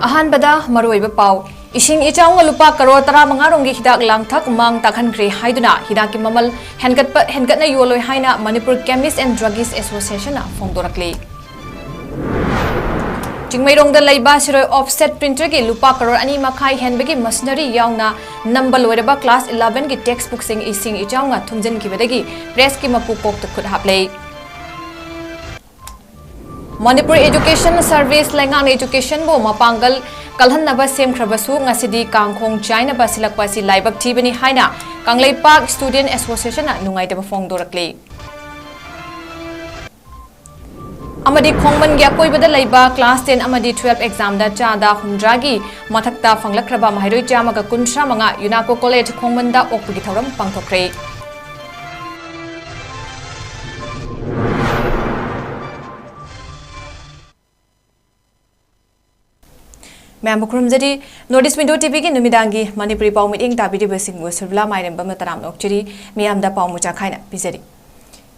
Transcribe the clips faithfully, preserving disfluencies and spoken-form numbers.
ꯑꯍꯥꯟꯕꯗ ꯃꯔꯨꯑꯣꯏꯕ ꯄꯥꯎ꯫ ꯏꯁꯤꯡ ꯏꯆꯥꯎꯅ ꯂꯨꯄꯥ ꯀꯔꯣꯔ ꯇꯔꯥꯃꯉꯥ ꯔꯣꯝꯒꯤ ꯍꯤꯗꯥꯛ ꯂꯥꯡꯊꯛ ꯃꯥꯡ ꯇꯥꯛꯍꯟꯈ꯭ꯔꯦ ꯍꯥꯏꯗꯨꯅ ꯍꯤꯗꯥꯛꯀꯤ ꯃꯃꯜ ꯍꯦꯟꯒꯠꯄ, ꯍꯦꯟꯒꯠꯅ ꯌꯣꯜꯂꯣꯏ ꯍꯥꯏꯅ Manipur Chemist and Druggist Association ꯅ ꯐꯣꯡꯗꯣꯔꯛꯂꯤ꯫ ꯆꯤꯡꯃꯩꯔꯣꯡꯗ ꯂꯩꯕ ꯁꯤꯔꯣꯏ offset printer ꯒꯤ ꯂꯨꯄꯥ ꯀꯔꯣꯔ ꯑꯅꯤ ꯃꯈꯥꯏ ꯍꯦꯟꯕꯒꯤ machinery ꯌꯥꯎꯅ ꯅꯝꯕ ꯂꯣꯏꯔꯕ class eleven ꯒꯤ textbook ꯁꯤꯡ ꯏꯁꯤꯡ ꯏꯆꯥꯎꯅ ꯊꯨꯝꯖꯤꯟꯈꯤꯕꯗꯒꯤ press ꯀꯤ ꯃꯄꯨ ꯀꯣꯛꯇ ꯈꯨꯠ ꯍꯥꯞꯂꯦ꯫ ꯃꯅꯤꯄꯨꯔ Education Service ꯂꯩꯉꯥꯛꯅ education ꯕꯨ ꯃꯄꯥꯡꯒꯜ ꯀꯜꯍꯟꯅꯕ ꯁꯦꯝꯈ꯭ꯔꯕꯁꯨ, ꯉꯁꯤꯗꯤ ꯀꯥꯡꯈꯣꯡ ꯆꯥꯏꯅꯕ ꯁꯤꯜꯂꯛꯄ ꯑꯁꯤ ꯂꯥꯏꯕꯛ ꯊꯤꯕꯅꯤ ꯍꯥꯏꯅ ꯀꯪꯂꯩꯄꯥꯛ Student Association ꯅ ꯅꯨꯡꯉꯥꯏꯇꯕ ꯐꯣꯡꯗꯣꯔꯛꯂꯤ꯫ ꯑꯃꯗꯤ ꯈꯣꯡꯃꯟꯒꯤ ꯑꯀꯣꯏꯕꯗ ꯂꯩꯕ class ten ꯑꯃꯗꯤ twelve exam ꯗ ꯆꯥꯗ ꯍꯨꯝꯗ꯭ꯔꯥꯒꯤ ꯃꯊꯛꯇ ꯐꯪꯂꯛꯈ꯭ꯔꯕ ꯃꯍꯩꯔꯣꯏ ꯆꯥꯝꯃꯒ ꯀꯨꯟꯊ꯭ꯔꯥ ꯃꯉꯥ UNACO College ꯈꯣꯡꯃꯟꯗ ꯑꯣꯛꯄꯒꯤ ꯊꯧꯔꯝ ꯄꯥꯡꯊꯣꯛꯈ꯭ꯔꯦ꯫ ꯃꯌꯥꯝꯕꯨ ꯈꯨꯔꯨꯝꯖꯔꯤ꯫ North East Window T V ꯒꯤ ꯅꯨꯃꯤꯗꯥꯡꯒꯤ ꯃꯅꯤꯄꯨꯔꯤ ꯄꯥꯎ ꯃꯤꯠꯌꯦꯡ ꯇꯥꯕꯤꯔꯤꯕꯁꯤꯡꯕꯨ ꯁꯨꯔꯕꯤꯂꯥ ꯃꯥꯏꯔꯦꯝꯕꯝꯅ ꯇꯔꯥꯝꯅ ꯑꯣꯛꯆꯔꯤ꯫ ꯃꯤꯌꯥꯝꯗ ꯄꯥꯎ ꯃꯆꯥ ꯈꯥꯏꯅ ꯄꯤꯖꯔꯤ꯫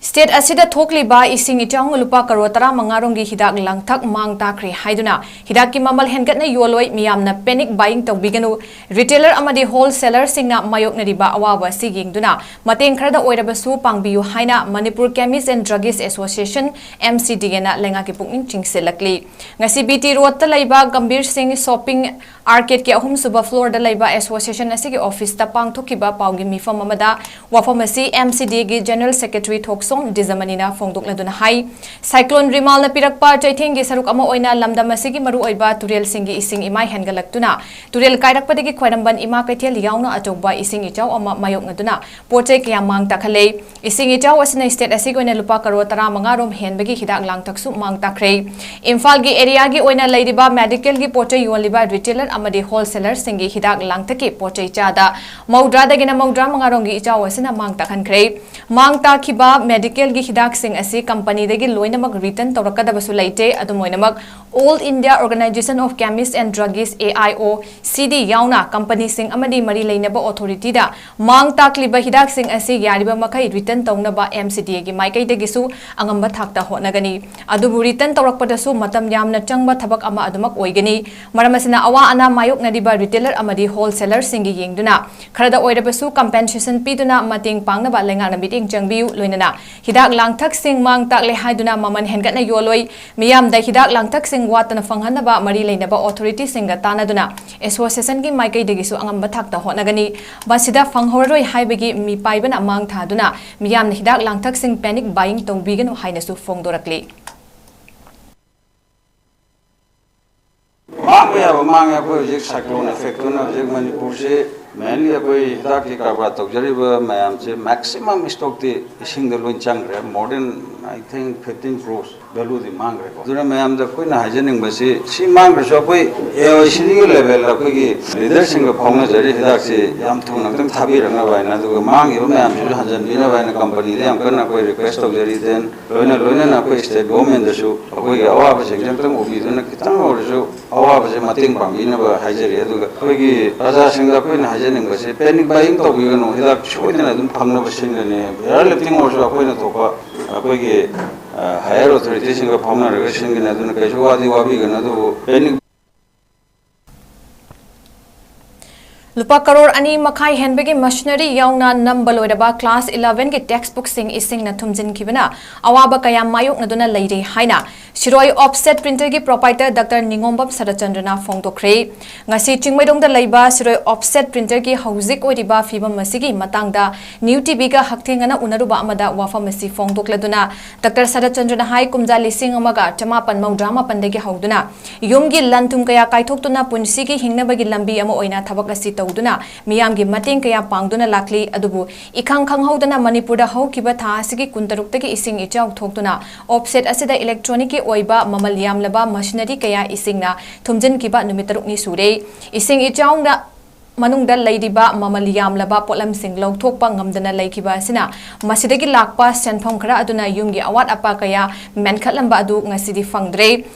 State ꯑꯁꯤꯗ ꯊꯣꯛꯂꯤꯕ ꯏꯁꯤꯡ ꯏꯆꯥꯎꯅ ꯂꯨꯄꯥ ꯀꯔꯣꯔ ꯇꯔꯥꯃꯉꯥ ꯔꯣꯝꯒꯤ ꯍꯤꯗꯥꯛ ꯂꯥꯡꯊꯛ ꯃꯥꯡ ꯇꯥꯛꯈ꯭ꯔꯦ ꯍꯥꯏꯗꯨꯅ ꯍꯤꯗꯥꯛꯀꯤ ꯃꯃꯜ ꯍꯦꯟꯒꯠꯅ ꯌꯣꯜꯂꯣꯏ, ꯃꯤꯌꯥꯝꯅ panic buying ꯇꯧꯕꯤꯒꯅꯨ, retailer ꯑꯃꯗꯤ wholesaler ꯁꯤꯡꯅ ꯃꯥꯌꯣꯛꯅꯔꯤꯕ ꯑꯋꯥꯕ ꯑꯁꯤ ꯌꯦꯡꯗꯨꯅ ꯃꯇꯦꯡ ꯈꯔꯗ ꯑꯣꯏꯔꯕꯁꯨ ꯄꯥꯡꯕꯤꯌꯨ ꯍꯥꯏꯅ Manipur Chemist and Druggist Association, M C D A ꯅ ꯂꯩꯉꯥꯛꯀꯤ ꯄꯨꯛꯅꯤꯡ ꯆꯤꯡꯁꯤꯜꯂꯛꯂꯤ꯫ ꯉꯁꯤ B T Road ꯇ ꯂꯩꯕ ꯒꯝꯚꯤꯔ ꯁꯤꯡ shopping arcade ꯀꯤ ꯑꯍꯨꯝꯁꯨꯕ floor ꯗ ꯂꯩꯕ association ꯑꯁꯤꯒꯤ office ꯇ ꯄꯥꯡꯊꯣꯛꯈꯤꯕ ꯄꯥꯎꯒꯤ ꯃꯤꯐꯝ ꯑꯃꯗ ꯋꯥꯐꯝ ꯑꯁꯤ M C D A ꯒꯤ General Secretary ꯊꯣꯛꯁꯣꯝ ꯗꯤꯖꯃꯅꯤꯅ ꯐꯣꯡꯗꯣꯛꯂꯗꯨꯅ ꯍꯥꯏ꯫ Cyclone ꯔꯤꯃꯥꯜꯅ ꯄꯤꯔꯛꯄ ꯆꯩꯊꯦꯡꯒꯤ ꯁꯔꯨꯛ ꯑꯃ ꯑꯣꯏꯅ ꯂꯝꯗꯝ ꯑꯁꯤꯒꯤ ꯃꯔꯨꯑꯣꯏꯕ ꯇꯨꯔꯦꯜꯁꯤꯡꯒꯤ ꯏꯁꯤꯡ ꯏꯃꯥꯏ ꯍꯦꯟꯒꯠꯂꯛꯇꯨꯅ ꯇꯨꯔꯦꯜ ꯀꯥꯏꯔꯛꯄꯗꯒꯤ ꯈ꯭ꯋꯥꯏꯔꯝꯕꯟ ꯏꯃꯥ ꯀꯩꯊꯦꯜ ꯌꯥꯎꯅ ꯑꯆꯧꯕ ꯏꯁꯤꯡ ꯏꯆꯥꯎ ꯑꯃ ꯃꯥꯌꯣꯛꯅꯗꯨꯅ ꯄꯣꯠ ꯆꯩ ꯀꯌꯥ ꯃꯥꯡ ꯇꯥꯛꯍꯜꯂꯦ꯫ ꯏꯁꯤꯡ ꯏꯆꯥꯎ ꯑꯁꯤꯅ state ꯑꯁꯤꯒꯤ ꯑꯣꯏꯅ ꯂꯨꯄꯥ ꯀꯔꯣꯔ ꯇꯔꯥꯃꯉꯥ ꯔꯣꯝ ꯍꯦꯟꯕꯒꯤ ꯍꯤꯗꯥꯛ ꯂꯥꯡꯊꯛꯁꯨ ꯃꯥꯡ ꯇꯥꯛꯈ꯭ꯔꯦ꯫ ꯏꯝꯐꯥꯜꯒꯤ area ꯒꯤ ꯑꯣꯏꯅ ꯂꯩꯔꯤꯕ medical ꯒꯤ ꯄꯣꯠ ꯆꯩ ꯌꯣꯜꯂꯤꯕ retailer ꯑꯃꯗꯤ wholesaler ꯁꯤꯡꯒꯤ ꯍꯤꯗꯥꯛ ꯂꯥꯡꯊꯛꯀꯤ ꯄꯣꯠ ꯆꯩ ꯆꯥꯗ ꯃꯧꯗ꯭ꯔꯥꯗꯒꯤꯅ ꯃꯧꯗ꯭ꯔꯥ ꯃꯉꯥ ꯔꯣꯝꯒꯤ ꯏꯆꯥꯎ ꯑꯁꯤꯅ ꯃꯥꯡ ꯇꯥꯛꯍꯟꯈ꯭ꯔꯦ꯫ ꯃꯥꯡ ꯇꯥꯛꯈꯤꯕ ꯃꯦꯗꯤꯀꯦꯜꯒꯤ ꯍꯤꯗꯥꯛꯁꯤꯡ ꯑꯁꯤ ꯀꯝꯄꯅꯤꯗꯒꯤ ꯂꯣꯏꯅꯃꯛ ꯔꯤꯇꯟ ꯇꯧꯔꯛꯀꯗꯕꯁꯨ ꯂꯩꯇꯦ꯫ ꯑꯗꯨꯝ ꯑꯣꯏꯅꯃꯛ, All India Organization of Chemists and Druggists, A I O C D, ꯌꯥꯎꯅ ꯀꯝꯄꯅꯤꯁꯤꯡ ꯑꯃꯗꯤ ꯃꯔꯤ ꯂꯩꯅꯕ ꯑꯣꯊꯣꯔꯤꯇꯤꯗ ꯃꯥꯡ ꯇꯥꯛꯂꯤꯕ ꯍꯤꯗꯥꯛꯁꯤꯡ ꯑꯁꯤ ꯌꯥꯔꯤꯕ ꯃꯈꯩ ꯔꯤꯇꯟ ꯇꯧꯅꯕ M C D Aꯒꯤ ꯃꯥꯏꯀꯩꯗꯒꯤꯁꯨ ꯑꯉꯝꯕ ꯊꯥꯛꯇ ꯍꯣꯠꯅꯒꯅꯤ꯫ ꯑꯗꯨꯕꯨ ꯔꯤꯇꯟ ꯇꯧꯔꯛꯄꯗꯁꯨ ꯃꯇꯝ ꯌꯥꯝꯅ ꯆꯪꯕ ꯊꯕꯛ ꯑꯃ ꯑꯗꯨꯃꯛ ꯑꯣꯏꯒꯅꯤ꯫ ꯃꯔꯝ ꯑꯁꯤꯅ, ꯑꯋꯥ ꯑꯅꯥ ꯃꯥꯌꯣꯛꯅꯔꯤꯕ ꯔꯤꯇꯦꯂꯔ ꯑꯃꯗꯤ ꯍꯣꯜꯁꯦꯂꯔꯁꯤꯡꯒꯤ ꯌꯦꯡꯗꯨꯅ ꯈꯔꯗ ꯑꯣꯏꯔꯕꯁꯨ ꯀꯝꯄꯦꯟꯁꯦꯁꯟ ꯄꯤꯗꯨꯅ ꯃꯇꯦꯡ ꯄꯥꯡꯅꯕ ꯂꯩꯉꯥꯛꯅ ꯃꯤꯠꯌꯦꯡ ꯆꯪꯕꯤꯌꯨ꯫ ꯂꯣꯏꯅꯅ ꯍꯤꯗꯥꯛ ꯂꯥꯡꯊꯛꯁꯤꯡ ꯃꯥꯡ ꯇꯥꯛꯂꯦ ꯍꯥꯏꯗꯨꯅ ꯃꯃꯜ ꯍꯦꯟꯒꯠꯅ ꯌꯣꯜꯂꯣꯏ꯫ ꯃꯤꯌꯥꯝꯗ ꯍꯤꯗꯥꯛ ꯂꯥꯡꯊꯛꯁꯤꯡ ꯋꯥꯠꯇꯅ ꯐꯪꯍꯟꯅꯕ ꯃꯔꯤ ꯂꯩꯅꯕ ꯑꯣꯊꯣꯔꯤꯇꯤꯁꯤꯡꯒ ꯇꯥꯟꯅꯗꯨꯅ ꯑꯦꯁꯣꯁꯤꯌꯦꯁꯟꯒꯤ ꯃꯥꯏꯀꯩꯗꯒꯤꯁꯨ ꯑꯉꯝꯕ ꯊꯥꯛꯇ ꯍꯣꯠꯅꯒꯅꯤ꯫ ꯃꯁꯤꯗ ꯐꯪꯍꯧꯔꯔꯣꯏ ꯍꯥꯏꯕꯒꯤ ꯃꯤꯄꯥꯏꯕꯅ ꯃꯥꯡ ꯊꯥꯗꯨꯅ ꯃꯤꯌꯥꯝꯅ ꯍꯤꯗꯥꯛ ꯂꯥꯡꯊꯛꯁꯤꯡ ꯄꯦꯅꯤꯛ ꯕꯥꯏꯌꯤꯡ ꯇꯧꯕꯤꯒꯅꯨ ꯍꯥꯏꯅꯁꯨ ꯐꯣꯡꯗꯣꯔꯛꯂꯤ꯫ ꯃꯥꯡꯕ ꯌꯥꯕ ꯃꯥꯡꯉꯦ꯫ ꯑꯩꯈꯣꯏ ꯍꯧꯖꯤꯛ ꯁꯥꯏꯀ꯭ꯂꯣꯟ ꯏꯐꯦꯛꯇꯨꯅ ꯍꯧꯖꯤꯛ ꯃꯅꯤꯄꯨꯔꯁꯤ, ꯃꯦꯟꯂꯤ ꯑꯩꯈꯣꯏ ꯍꯤꯗꯥꯛꯀꯤ ꯀꯔꯕꯥꯔ ꯇꯧꯖꯔꯤꯕ ꯃꯌꯥꯝꯁꯦ, ꯃꯦꯛꯁꯤꯃꯝ ꯏꯁꯇꯣꯛꯇꯤ ꯏꯁꯤꯡꯗ ꯂꯣꯏ ꯆꯪꯈ꯭ꯔꯦ꯫ More than, I think, fifteen crores ꯚꯦꯂꯨꯗꯤ ꯃꯥꯡꯈ꯭ꯔꯦꯀꯣ꯫ ꯑꯗꯨꯅ ꯃꯌꯥꯝꯗ ꯑꯩꯈꯣꯏꯅ ꯍꯥꯏꯖꯅꯤꯡꯕꯁꯤ, ꯁꯤ ꯃꯥꯡꯈ꯭ꯔꯁꯨ ꯑꯩꯈꯣꯏ A I O C D ꯒꯤ ꯂꯦꯚꯦꯜꯗ ꯑꯩꯈꯣꯏꯒꯤ ꯂꯤꯗꯔꯁꯤꯡꯒ ꯐꯥꯎꯅꯖꯔꯤ, ꯍꯤꯗꯥꯛꯁꯤ ꯌꯥꯝ ꯊꯨꯅ ꯑꯝꯇꯪ ꯊꯥꯕꯤꯔꯛꯅꯕ ꯍꯥꯏꯅ, ꯑꯗꯨꯒ ꯃꯥꯡꯈꯤꯕ ꯃꯌꯥꯝꯁꯤꯁꯨ ꯍꯟꯖꯟꯕꯤꯅꯕ ꯍꯥꯏꯅ ꯀꯝꯄꯅꯤꯗ ꯌꯥꯝ ꯀꯟꯅ ꯑꯩꯈꯣꯏ ꯔꯤꯀ꯭ꯋꯦꯁ ꯇꯧꯖꯔꯤ꯫ Then ꯂꯣꯏꯅ ꯂꯣꯏꯅꯅ ꯑꯩꯈꯣꯏ ꯁ꯭ꯇꯦꯠ ꯒꯣꯚꯔꯟꯃꯦꯟꯗꯁꯨ ꯑꯩꯈꯣꯏꯒꯤ ꯑꯋꯥꯕꯁꯤꯡꯁꯦ ꯑꯝꯇꯪ ꯎꯕꯤꯗꯨꯅ ꯈꯤꯇꯪ ꯑꯣꯏꯔꯁꯨ ꯑꯋꯥꯕꯁꯦ ꯃꯇꯦꯡ ꯄꯥꯡꯕꯤꯅꯕ ꯍꯥꯏꯖꯔꯤ꯫ ꯑꯗꯨꯒ ꯑꯩꯈꯣꯏꯒꯤ ꯄ꯭ꯔꯖꯥꯁꯤꯡꯗ ꯑꯩꯈꯣꯏꯅ ꯍꯥꯏꯖꯅꯤꯡꯕꯁꯦ, ꯄꯦꯅꯤꯛ ꯕꯥꯏꯌꯤꯡ ꯇꯧꯕꯤꯒꯅꯨ, ꯍꯤꯗꯥꯛ ꯁꯣꯏꯗꯅ ꯑꯗꯨꯝ ꯐꯪꯅꯕ ꯁꯤꯟꯒꯅꯤ꯫ ꯑꯦꯌꯔ ꯂꯤꯐꯇꯤꯡ ꯑꯣꯏꯔꯁꯨ ꯑꯩꯈꯣꯏꯅ ꯊꯣꯛꯄ ꯑꯩꯈꯣꯏꯒꯤ, ꯑ, ꯍꯥꯌꯔ ꯑꯣꯊꯣꯔꯤꯇꯤꯁꯤꯡꯒ ꯐꯥꯎꯅꯔꯒ ꯁꯤꯟꯒꯅꯤ꯫ ꯑꯗꯨꯅ ꯀꯩꯁꯨ ꯋꯥꯗꯤ ꯋꯥꯕꯤꯒꯅꯨ꯫ ꯑꯗꯨꯕꯨ ꯄꯦꯅꯤꯛ ꯂꯨꯄꯥ ꯀꯔꯣꯔ ꯑꯅꯤ ꯃꯈꯥꯏ ꯍꯦꯟꯕꯒꯤ ꯃꯁꯤꯅꯔꯤ ꯌꯥꯎꯅ ꯅꯝꯕ ꯂꯣꯏꯔꯕ ꯀ꯭ꯂꯥꯁ ꯏꯂꯦꯚꯦꯟꯒꯤ ꯇꯦꯛꯁ ꯕꯨꯛꯁꯤꯡ ꯏꯁꯤꯡꯅ ꯊꯨꯝꯖꯤꯟꯈꯤꯕꯅ ꯑꯋꯥꯕ ꯀꯌꯥ ꯃꯥꯌꯣꯛꯅꯗꯨꯅ ꯂꯩꯔꯤ ꯍꯥꯏꯅ ꯁꯤꯔꯣꯏ ꯑꯣꯐꯁꯦꯠ ꯄ꯭ꯔꯤꯟꯇꯔꯒꯤ ꯄ꯭ꯔꯣꯄꯥꯏꯇꯔ ꯗꯥꯛꯇꯔ ꯅꯤꯉꯣꯝꯕꯝ ꯁꯔꯠꯆꯟꯗ꯭ꯔꯅ ꯐꯣꯡꯗꯣꯛꯈ꯭ꯔꯦ꯫ ꯉꯁꯤ ꯆꯤꯡꯃꯩꯔꯣꯡꯗ ꯂꯩꯕ ꯁꯤꯔꯣꯏ ꯑꯣꯐꯁꯦꯠ ꯄ꯭ꯔꯤꯟꯇꯔꯒꯤ ꯍꯧꯖꯤꯛ ꯑꯣꯏꯔꯤꯕ ꯐꯤꯕꯝ ꯑꯁꯤꯒꯤ ꯃꯇꯥꯡꯗ ꯅ꯭ꯌꯨ ꯇꯤꯚꯤꯒ ꯍꯛꯊꯦꯡꯅꯅ ꯎꯅꯔꯨꯕ ꯑꯃꯗ ꯋꯥꯐꯝ ꯑꯁꯤ ꯐꯣꯡꯗꯣꯛꯂꯗꯨꯅ ꯗꯥꯛꯇꯔ ꯁꯔꯠꯆꯟꯗ꯭ꯔꯅ ꯍꯥꯏ, ꯀꯨꯝꯖꯥ ꯂꯤꯁꯤꯡ ꯑꯃꯒ ꯆꯃꯥꯄꯟ ꯃꯧꯗ꯭ꯔꯥ ꯃꯥꯄꯟꯗꯒꯤ ꯍꯧꯗꯨꯅ ꯌꯨꯝꯒꯤ ꯂꯟ ꯊꯨꯝ ꯀꯌꯥ ꯀꯥꯏꯊꯣꯛꯇꯨꯅ ꯄꯨꯟꯁꯤꯒꯤ ꯍꯤꯡꯅꯕꯒꯤ ꯂꯝꯕꯤ ꯑꯃ ꯑꯣꯏꯅ ꯊꯕꯛ ꯑꯁꯤ ꯇꯧꯗꯨꯅ ꯃꯤꯌꯥꯝꯒꯤ ꯃꯇꯦꯡ ꯀꯌꯥ ꯄꯥꯡꯗꯨꯅ ꯂꯥꯛꯂꯤ꯫ ꯑꯗꯨꯕꯨ ꯏꯈꯪ ꯈꯪꯍꯧꯗꯅ ꯃꯅꯤꯄꯨꯔꯗ ꯍꯧꯈꯤꯕ ꯊꯥ ꯑꯁꯤꯒꯤ ꯀꯨꯟꯇꯔꯨꯛꯇꯒꯤ ꯏꯁꯤꯡ ꯏꯆꯥꯎ ꯊꯣꯛꯇꯨꯅ ꯑꯣꯐꯁꯦꯠ ꯑꯁꯤꯗ ꯏꯂꯦꯛꯇ꯭ꯔꯣꯅꯤꯛꯀꯤ ꯑꯣꯏꯕ ꯃꯃꯜ ꯌꯥꯝꯂꯕ ꯃꯁꯤꯅꯔꯤ ꯀꯌꯥ ꯏꯁꯤꯡꯅ ꯊꯨꯝꯖꯤꯟꯈꯤꯕ ꯅꯨꯃꯤꯠ ꯇꯔꯨꯛꯅꯤ ꯁꯨꯔꯦ꯫ ꯏꯁꯤꯡ ꯏꯆꯥꯎꯅ ꯃꯅꯨꯡꯗ ꯂꯩꯔꯤꯕ ꯃꯃꯜ ꯌꯥꯝꯂꯕ ꯄꯣꯠꯂꯝꯁꯤꯡ ꯂꯧꯊꯣꯛꯄ ꯉꯝꯗꯅ ꯂꯩꯈꯤꯕ ꯑꯁꯤꯅ ꯃꯁꯤꯗꯒꯤ ꯂꯥꯛꯄ ꯁꯦꯟꯐꯝ ꯈꯔ ꯑꯗꯨꯅ ꯌꯨꯝꯒꯤ ꯑꯋꯥꯠ ꯑꯄꯥ ꯀꯌꯥ ꯃꯦꯟꯈꯠꯂꯝꯕ ꯑꯗꯨ ꯉꯁꯤꯗꯤ ꯐꯪꯗ꯭ꯔꯦ꯫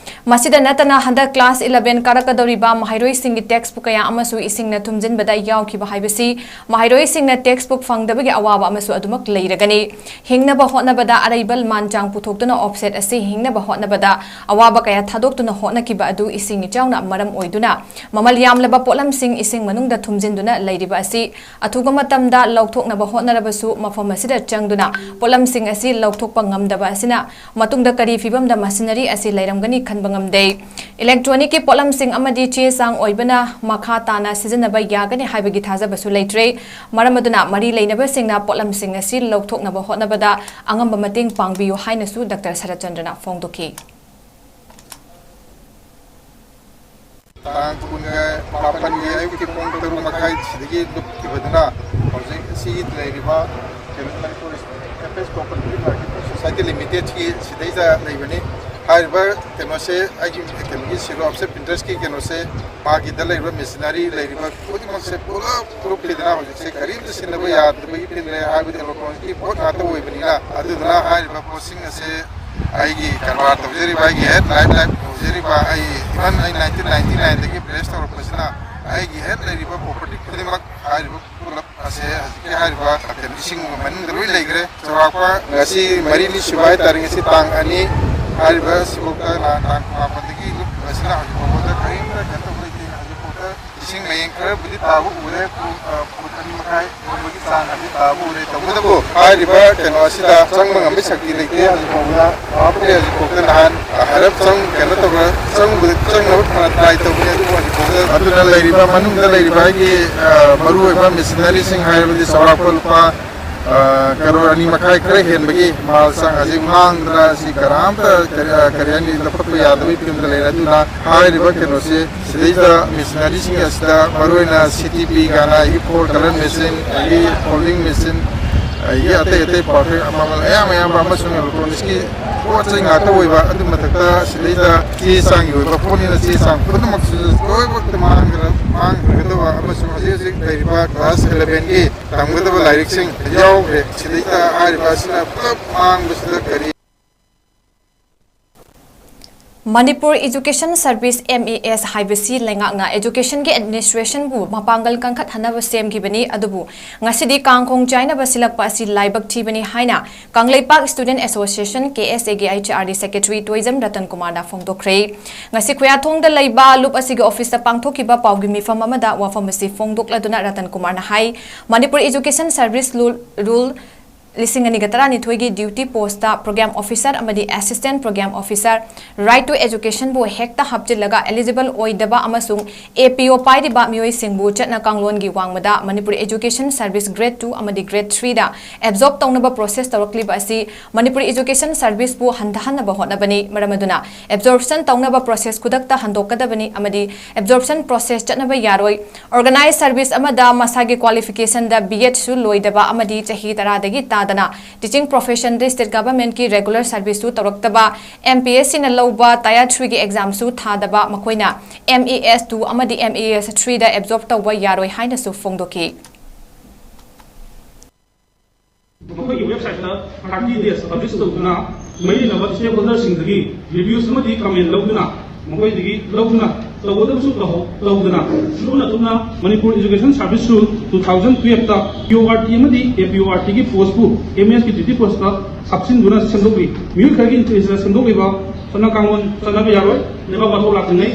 ꯃꯁꯤꯗ ꯅꯠꯇꯅ ꯍꯟꯗꯛ class eleven ꯀꯥꯔꯛꯀꯗꯧꯔꯤꯕ ꯃꯍꯩꯔꯣꯏꯁꯤꯡꯒꯤ textbook ꯀꯌꯥ ꯑꯃꯁꯨ ꯏꯁꯤꯡꯅ ꯊꯨꯝꯖꯤꯟꯕꯗ ꯌꯥꯎꯈꯤꯕ ꯍꯥꯏꯕꯁꯤ ꯃꯍꯩꯔꯣꯏꯁꯤꯡꯅ textbook ꯐꯪꯗꯕꯒꯤ ꯑꯋꯥꯕ ꯑꯃꯁꯨ ꯑꯗꯨꯃꯛ ꯂꯩꯔꯒꯅꯤ꯫ ꯍꯤꯡꯅꯕ ꯍꯣꯠꯅꯕꯗ ꯑꯔꯩꯕ ꯃꯥꯟ ꯆꯥꯡ ꯄꯨꯊꯣꯛꯇꯨꯅ offset ꯑꯁꯤ ꯍꯤꯡꯅꯕ ꯍꯣꯠꯅꯕꯗ ꯑꯋꯥꯕ ꯀꯌꯥ ꯊꯥꯗꯣꯛꯇꯨꯅ ꯍꯣꯠꯅꯈꯤꯕ ꯑꯗꯨ ꯏꯁꯤꯡ ꯏꯆꯥꯎꯅ ꯃꯔꯝ ꯑꯣꯏꯗꯨꯅ ꯃꯃꯜ ꯌꯥꯝꯂꯕ ꯄꯣꯠꯂꯝꯁꯤꯡ ꯏꯁꯤꯡ ꯃꯅꯨꯡꯗ ꯊꯨꯝꯖꯤꯟꯗꯨꯅ ꯂꯩꯔꯤꯕ ꯑꯁꯤ ꯑꯊꯨꯕ ꯃꯇꯝꯗ ꯂꯧꯊꯣꯛꯅꯕ ꯍꯣꯠꯅꯔꯕꯁꯨ ꯃꯐꯝ ꯑꯁꯤꯗ ꯆꯪꯗꯨꯅ ꯄꯣꯠꯂꯝꯁꯤꯡ ꯑꯁꯤ ꯂꯧꯊꯣꯛꯄ ꯉꯝꯗꯕ ꯑꯁꯤꯅ ꯃꯇꯨꯡꯗ ꯀꯔꯤ ꯐꯤꯕꯝꯗ machinery ꯑꯁꯤ ꯂꯩꯔꯝꯒꯅꯤ ꯈꯟꯕ ꯉꯝꯗꯦ꯫ Electronicꯀꯤ ꯄꯣꯠꯂꯝꯁꯤꯡ ꯑꯃꯗꯤ ꯆꯦ ꯆꯥꯡ ꯑꯣꯏꯕꯅ ꯃꯈꯥ ꯇꯥꯅ ꯁꯤꯖꯤꯟꯅꯕ ꯌꯥꯒꯅꯤ ꯍꯥꯏꯕꯒꯤ ꯊꯥꯖꯕꯁꯨ ꯂꯩꯇ꯭ꯔꯦ꯫ ꯃꯔꯝ ꯑꯗꯨꯅ ꯃꯔꯤ ꯂꯩꯅꯕꯁꯤꯡꯅ ꯄꯣꯠꯂꯝꯁꯤꯡ ꯑꯁꯤ ꯂꯧꯊꯣꯛꯅꯕ ꯍꯣꯠꯅꯕꯗ ꯑꯉꯝꯕ ꯃꯇꯦꯡ ꯄꯥꯡꯕꯤꯌꯨ ꯍꯥꯏꯅꯁꯨ ꯗꯥꯛꯇꯔ ꯁꯔꯠꯆꯟꯗ꯭ꯔꯅ ꯐꯣꯡꯗꯣꯛꯈꯤ꯫ ꯇꯥꯡ ꯀꯨꯟꯒ ꯃꯥꯄꯟꯒꯤ ꯑꯌꯨꯛꯀꯤ ꯄꯨꯡ ꯇꯔꯨꯛ ꯃꯈꯥꯏ ꯁꯤꯗꯒꯤ ꯂꯨꯞꯈꯤꯕꯗꯨꯅ ꯍꯧꯖꯤꯛ ꯑꯁꯤꯒꯤ ꯂꯩꯔꯤꯕ ꯀꯩꯅꯣ Manipur Campus Cooperative Marketing Society Limitedꯀꯤ ꯁꯤꯗꯩꯗ ꯂꯩꯕꯅꯤ꯫ ꯍꯥꯏꯔꯤꯕ ꯀꯩꯅꯣꯁꯦ ꯑꯩꯒꯤ ꯀꯩꯅꯣꯒꯤ zero offset printersꯀꯤ ꯀꯩꯅꯣꯁꯦ ꯃꯥꯒꯤꯗ ꯂꯩꯔꯤꯕ machinery ꯂꯩꯔꯤꯕ ꯈꯨꯗꯤꯡꯃꯛꯁꯦ ꯄꯨꯂꯞ ꯂꯨꯞꯈꯤꯗꯅ ꯍꯧꯖꯤꯛꯁꯦ ꯀꯔꯤꯝꯇ ꯁꯤꯖꯤꯟꯅꯕ ꯌꯥꯗꯕꯒꯤ ꯐꯤꯕꯝꯗ ꯂꯩꯔꯦ꯫ ꯍꯥꯏꯕꯗꯤ electronicꯀꯤ ꯄꯣꯠ ꯉꯥꯛꯇ ꯑꯣꯏꯕꯅꯤꯅ꯫ ꯑꯗꯨꯗꯨꯅ ꯍꯥꯏꯔꯤꯕ ꯄꯣꯠꯁꯤꯡ ꯑꯁꯦ ꯑꯩꯒꯤ ꯀꯔꯕꯥꯔ ꯇꯧꯖꯔꯤꯕ, ꯑꯩꯒꯤ ꯍꯦꯠ ꯂꯥꯏꯐ ꯂꯥꯏꯐ ꯇꯧꯖꯔꯤꯕ, ꯑꯩ even ꯑꯩ nineteen ninety nineꯗꯒꯤ press ꯇꯧꯔꯛꯄꯁꯤꯅ ꯑꯩꯒꯤ ꯍꯦꯠ ꯂꯩꯔꯤꯕ property ꯈꯨꯗꯤꯡꯃꯛ ꯍꯥꯏꯔꯤꯕ ꯄꯨꯂꯞ ꯑꯁꯦ ꯍꯧꯖꯤꯛꯀꯤ ꯍꯥꯏꯔꯤꯕ ꯏꯁꯤꯡ ꯃꯅꯨꯡꯗ ꯂꯣꯏ ꯂꯩꯈ꯭ꯔꯦ꯫ ꯆꯥꯎꯔꯥꯛꯄ ꯉꯁꯤ ꯃꯔꯤꯅꯤ ꯁꯨꯕ ꯍꯥꯏꯇꯥꯔꯦ, ꯉꯁꯤ ꯇꯥꯡ ꯑꯅꯤ ꯍꯥꯏꯔꯤꯕ ꯑꯁꯤꯐꯥꯎꯗ ꯅꯍꯥꯟ ꯇꯥꯡ ꯃꯥꯄꯟꯗꯒꯤ ꯂꯨꯞꯈꯤꯕꯁꯤꯅ ꯍꯧꯖꯤꯛ ꯐꯥꯎꯕꯗ ꯀꯔꯤꯝꯇ ꯀꯩꯅꯣ ꯇꯧꯕ ꯂꯩꯇꯦ꯫ ꯍꯧꯖꯤꯛ ꯐꯥꯎꯗ ꯏꯁꯤꯡ ꯃꯌꯦꯡ ꯈꯔꯕꯨꯗꯤ ꯇꯥꯕ ꯎꯔꯦ, ꯐꯨ-, ꯑ, ꯐꯨꯠ ꯑꯅꯤ ꯃꯈꯥꯏ ꯌꯧꯕꯒꯤ ꯆꯥꯡ ꯑꯗꯨ ꯇꯥꯕ ꯎꯔꯦ꯫ ꯇꯧꯕꯇꯕꯨ ꯍꯥꯏꯔꯤꯕ ꯀꯩꯅꯣ ꯑꯁꯤꯗ ꯆꯪꯕ ꯉꯝꯕꯒꯤ ꯁꯛꯇꯤ ꯂꯩꯇꯦ꯫ ꯍꯧꯖꯤꯛ ꯐꯥꯎꯕꯗ ꯍꯧꯖꯤꯛ ꯐꯥꯎꯗ ꯅꯍꯥꯟ ꯍꯥꯏꯔꯞ ꯆꯪ-, ꯀꯩꯅꯣ ꯇꯧꯔ ꯆꯪꯕꯗ, ꯆꯪꯅꯕ ꯐꯅ try ꯇꯧꯕꯅꯤ, ꯑꯗꯨꯕꯨ ꯍꯧꯖꯤꯛ ꯐꯥꯎꯗ ꯑꯗꯨꯅ ꯂꯩꯔꯤꯕ ꯃꯅꯨꯡꯗ ꯂꯩꯔꯤꯕ ꯑꯩꯒꯤ, ꯑ, ꯃꯔꯨꯑꯣꯏꯕ machineryꯁꯤꯡ ꯍꯥꯏꯔꯕꯗꯤ ꯆꯥꯎꯔꯥꯛꯄ ꯂꯨꯄꯥ, ꯑ, ꯀꯔꯣꯔ ꯑꯅꯤ ꯃꯈꯥꯏ ꯈꯔ ꯍꯦꯟꯕꯒꯤ ꯃꯥꯜ ꯆꯥꯡ ꯑꯁꯤ ꯃꯥꯡꯗꯅ ꯑꯁꯤ ꯀꯅꯥꯝꯇ ꯀꯔꯤ, ꯑ, ꯀꯔꯤ ꯍꯥꯏꯅꯤ, ꯂꯧꯈꯠꯄ ꯌꯥꯗꯕꯒꯤ ꯐꯤꯕꯝꯗ ꯂꯩꯔꯦ꯫ ꯑꯗꯨꯅ ꯍꯥꯏꯔꯤꯕ ꯀꯩꯅꯣꯁꯤ ꯁꯤꯗꯩꯗ machineryꯁꯤꯡ ꯑꯁꯤꯗ ꯃꯔꯨꯑꯣꯏꯅ CTP ꯀꯥꯏꯅ ꯑꯩꯒꯤ four colour machine, ꯑꯩꯒꯤ folding machine, ꯑꯩꯒꯤ ꯑꯇꯩ ꯑꯇꯩ ꯄꯥꯔꯐ꯭ꯌꯨꯝ ꯃꯃꯜ ꯑꯌꯥꯝ ꯑꯌꯥꯝꯕ ꯑꯃꯁꯨꯡ ꯏꯂꯦꯛꯇ꯭ꯔꯣꯅꯤꯛꯁꯀꯤ ꯄꯣꯠ ꯆꯩ ꯉꯥꯛꯇ ꯑꯣꯏꯕ, ꯑꯗꯨ ꯃꯊꯛꯇ ꯁꯤꯗꯩꯗ ꯆꯦ ꯆꯥꯡꯒꯤ ꯑꯣꯏꯕ ꯄꯣꯠꯅꯤꯅ ꯆꯦ ꯆꯥꯡ ꯄꯨꯝꯅꯃꯛꯁꯨ ꯂꯣꯏꯅꯃꯛꯇ ꯃꯥꯡꯈ꯭ꯔ-, ꯃꯥꯡꯈ꯭ꯔꯒꯗꯕ ꯑꯃꯁꯨꯡ ꯍꯧꯖꯤꯛ ꯍꯧꯖꯤꯛ ꯂꯩꯔꯤꯕ ꯀ꯭ꯂꯥꯁ ꯏꯂꯦꯚꯦꯟꯒꯤ ꯇꯝꯒꯗꯕ ꯂꯥꯏꯔꯤꯛꯁꯤꯡ ꯌꯥꯎꯈ꯭ꯔꯦ꯫ ꯁꯤꯗꯩꯗ ꯍꯥꯏꯔꯤꯕ ꯑꯁꯤꯅ ꯄꯨꯂꯞ ꯃꯥꯡꯕꯁꯤꯗ ꯀꯔꯤ Manipur education service, M E ꯑꯦꯁ, ꯍꯥꯏꯕꯁꯤ ꯂꯩꯉꯥꯛꯅ ꯏꯖꯨꯀꯦꯁꯟꯒꯤ ꯑꯦꯗꯃꯤꯅꯤꯁꯇ꯭ꯔꯦꯁꯟꯕꯨ ꯃꯄꯥꯡꯒꯜ ꯀꯟꯈꯠꯍꯟꯅꯕ ꯁꯦꯝꯈꯤꯕꯅꯤ, ꯑꯗꯨꯕꯨ ꯉꯁꯤꯗꯤ ꯀꯥꯡꯈꯣꯡ ꯆꯥꯏꯅꯕ ꯁꯤꯜꯂꯛꯄ ꯑꯁꯤ ꯂꯥꯏꯕꯛ ꯊꯤꯕꯅꯤ ꯍꯥꯏꯅ Kangleipak student association, K S ꯑꯦꯒꯤ H R D secretary Toijam Ratan ꯀꯨꯃꯥꯔꯅ ꯐꯣꯡꯗꯣꯛꯈ꯭ꯔꯦ꯫ ꯉꯁꯤ ꯈꯨꯌꯥꯊꯣꯡꯗ ꯂꯩꯕ ꯂꯨꯞ ꯑꯁꯤꯒꯤ ꯑꯣꯐꯤꯁꯇ ꯄꯥꯡꯊꯣꯛꯈꯤꯕ ꯄꯥꯎꯒꯤ ꯃꯤꯐꯝ ꯑꯃꯗ ꯋꯥꯐꯝ ꯑꯁꯤ ꯐꯣꯡꯗꯣꯛꯂꯗꯨꯅ ꯔꯇꯟ ꯀꯨꯃꯥꯔꯅ ꯍꯥꯏ, ꯃꯅꯤꯄꯨꯔ ꯏꯖꯨꯀꯦꯁꯟ ꯁꯔꯚꯤꯁ ꯂꯨ-, ꯔꯨꯜ ꯂꯤꯁꯤꯡ ꯑꯅꯤꯒ ꯇꯔꯥꯅꯤꯊꯣꯏꯒꯤ ꯗ꯭ꯌꯨꯇꯤ ꯄꯣꯁꯇ ꯄ꯭ꯔꯣꯒ꯭ꯔꯥꯝ ꯑꯣꯐꯤꯁꯥꯔ ꯑꯃꯗꯤ assistant programme officer, right to ꯑꯦꯖꯨꯀꯦꯁꯟꯕꯨ ꯍꯦꯛꯇ ꯍꯥꯞꯆꯤꯜꯂꯒ ꯑꯦꯂꯤꯖꯤꯕꯜ ꯑꯣꯏꯗꯕ ꯑꯃꯁꯨꯡ ꯑꯦ ꯄꯤ ꯑꯣ ꯄꯥꯏꯔꯤꯕ ꯃꯤꯑꯣꯏꯁꯤꯡꯕꯨ ꯆꯠꯅ ꯀꯥꯡꯂꯣꯟꯒꯤ ꯋꯥꯡꯃꯗ Manipur education service grade two ꯑꯃꯗꯤ ꯒ꯭ꯔꯦꯗ ꯊ꯭ꯔꯤꯗ ꯑꯦꯕꯖꯣꯔꯕ ꯇꯧꯅꯕ ꯄ꯭ꯔꯣꯁꯦꯁ ꯇꯧꯔꯛꯂꯤꯕ ꯑꯁꯤ ꯃꯅꯤꯄꯨꯔ ꯏꯖꯨꯀꯦꯁꯟ ꯁꯔꯚꯤꯁꯄꯨ ꯍꯟꯊꯍꯟꯅꯕ ꯍꯣꯠꯅꯕꯅꯤ꯫ ꯃꯔꯝ ꯑꯗꯨꯅ ꯑꯦꯕꯖꯣꯔꯞꯁꯟ ꯇꯧꯅꯕ ꯄ꯭ꯔꯣꯁꯦꯁ ꯈꯨꯗꯛꯇ ꯍꯟꯗꯣꯛꯀꯗꯕꯅꯤ ꯑꯃꯗꯤ ꯑꯦꯕꯖꯣꯔꯞꯁꯟ ꯄ꯭ꯔꯣꯁꯦꯁ ꯆꯠꯅꯕ ꯌꯥꯔꯣꯏ꯫ ꯑꯣꯔꯒꯅꯥꯏꯖ ꯁꯔꯚꯤꯁ ꯑꯃꯗ ꯃꯁꯥꯒꯤ ꯀ꯭ꯋꯥꯂꯤꯐꯤꯀꯦꯁꯟꯗ ꯕꯤ ꯑꯦꯗꯁꯨ ꯂꯣꯏꯗꯕ ꯑꯃꯗꯤ ꯆꯍꯤ ꯇꯔꯥꯗꯒꯤ ꯇꯥꯗꯅ ꯇꯤꯆꯤꯡ ꯄ꯭ꯔꯣꯐꯦꯁꯟꯗ ꯁ꯭ꯇꯦꯠ ꯒꯚꯔꯟꯃꯦꯟꯠꯀꯤ ꯔꯦꯒꯨꯂꯔ ꯁꯔꯚꯤꯁꯁꯨ ꯇꯧꯔꯛꯇꯕ, ꯑꯦꯝ ꯄꯤ ꯑꯦꯁ ꯁꯤꯅ ꯂꯧꯕ ꯇꯥꯌꯔ ꯊ꯭ꯔꯤꯒꯤ ꯑꯦꯛꯖꯥꯝꯁꯨ ꯊꯥꯗꯕ ꯃꯈꯣꯏꯅ ꯑꯦꯝ ꯏ ꯑꯦꯁ ꯇꯨ ꯑꯃꯗꯤ ꯑꯦꯝ ꯏ ꯑꯦꯁ ꯊ꯭ꯔꯤꯗ ꯑꯦꯕꯖꯣꯔꯕ ꯇꯧꯕ ꯌꯥꯔꯣꯏ ꯍꯥꯏꯅꯁꯨ ꯐꯣꯡꯗꯣꯛꯈꯤ꯫ ꯃꯈꯣꯏꯒꯤ ꯋꯦꯕꯁꯥꯏꯠꯇ ꯊꯥꯔꯇꯤ ꯗꯦꯖ ꯄꯕ꯭ꯂꯤꯁ ꯇꯧꯗꯨꯅ ꯃꯔꯤ ꯂꯩꯅꯕ ꯁ꯭ꯇꯦꯛꯍꯣꯜꯗꯔꯁꯤꯡꯗꯒꯤ ꯔꯤꯚ꯭ꯌꯨꯁ ꯑꯃꯗꯤ ꯀꯃꯦꯟ ꯂꯧꯗꯨꯅ ꯃꯈꯣꯏꯗꯒꯤ ꯂꯧꯗꯨꯅ ꯇꯧꯒꯗꯕꯁꯨ ꯇꯧꯍꯧ-, ꯇꯧꯗꯅ ꯂꯨꯞꯅ ꯂꯨꯞꯅ Manipur education service rule two thousand ꯇꯨꯌꯦꯜꯐꯇ ꯄꯤ ꯑꯣ ꯑꯥꯔ ꯇꯤ ꯑꯃꯗꯤ ꯑꯦ ꯄꯤ ꯑꯣ ꯑꯥꯔ ꯇꯤꯒꯤ ꯄꯣꯁꯄꯨ ꯑꯦꯝ ꯑꯦꯁꯀꯤ ꯗ꯭ꯌꯨꯇꯤ ꯄꯣꯁꯇ ꯍꯥꯞꯆꯤꯟꯗꯨꯅ ꯁꯦꯝꯗꯣꯛꯂꯤ꯫ ꯃꯤꯑꯣꯏ ꯈꯔꯒꯤ ꯏꯟꯇꯔꯦꯁꯇ ꯁꯦꯝꯗꯣꯛꯂꯤꯕ ꯆꯠꯅ ꯀꯥꯡꯂꯣꯟ ꯆꯠꯅꯕ ꯌꯥꯔꯣꯏ꯫ ꯂꯩꯕꯥꯛ ꯋꯥꯊꯣꯛ ꯂꯥꯛꯇ꯭ꯔꯤꯉꯩ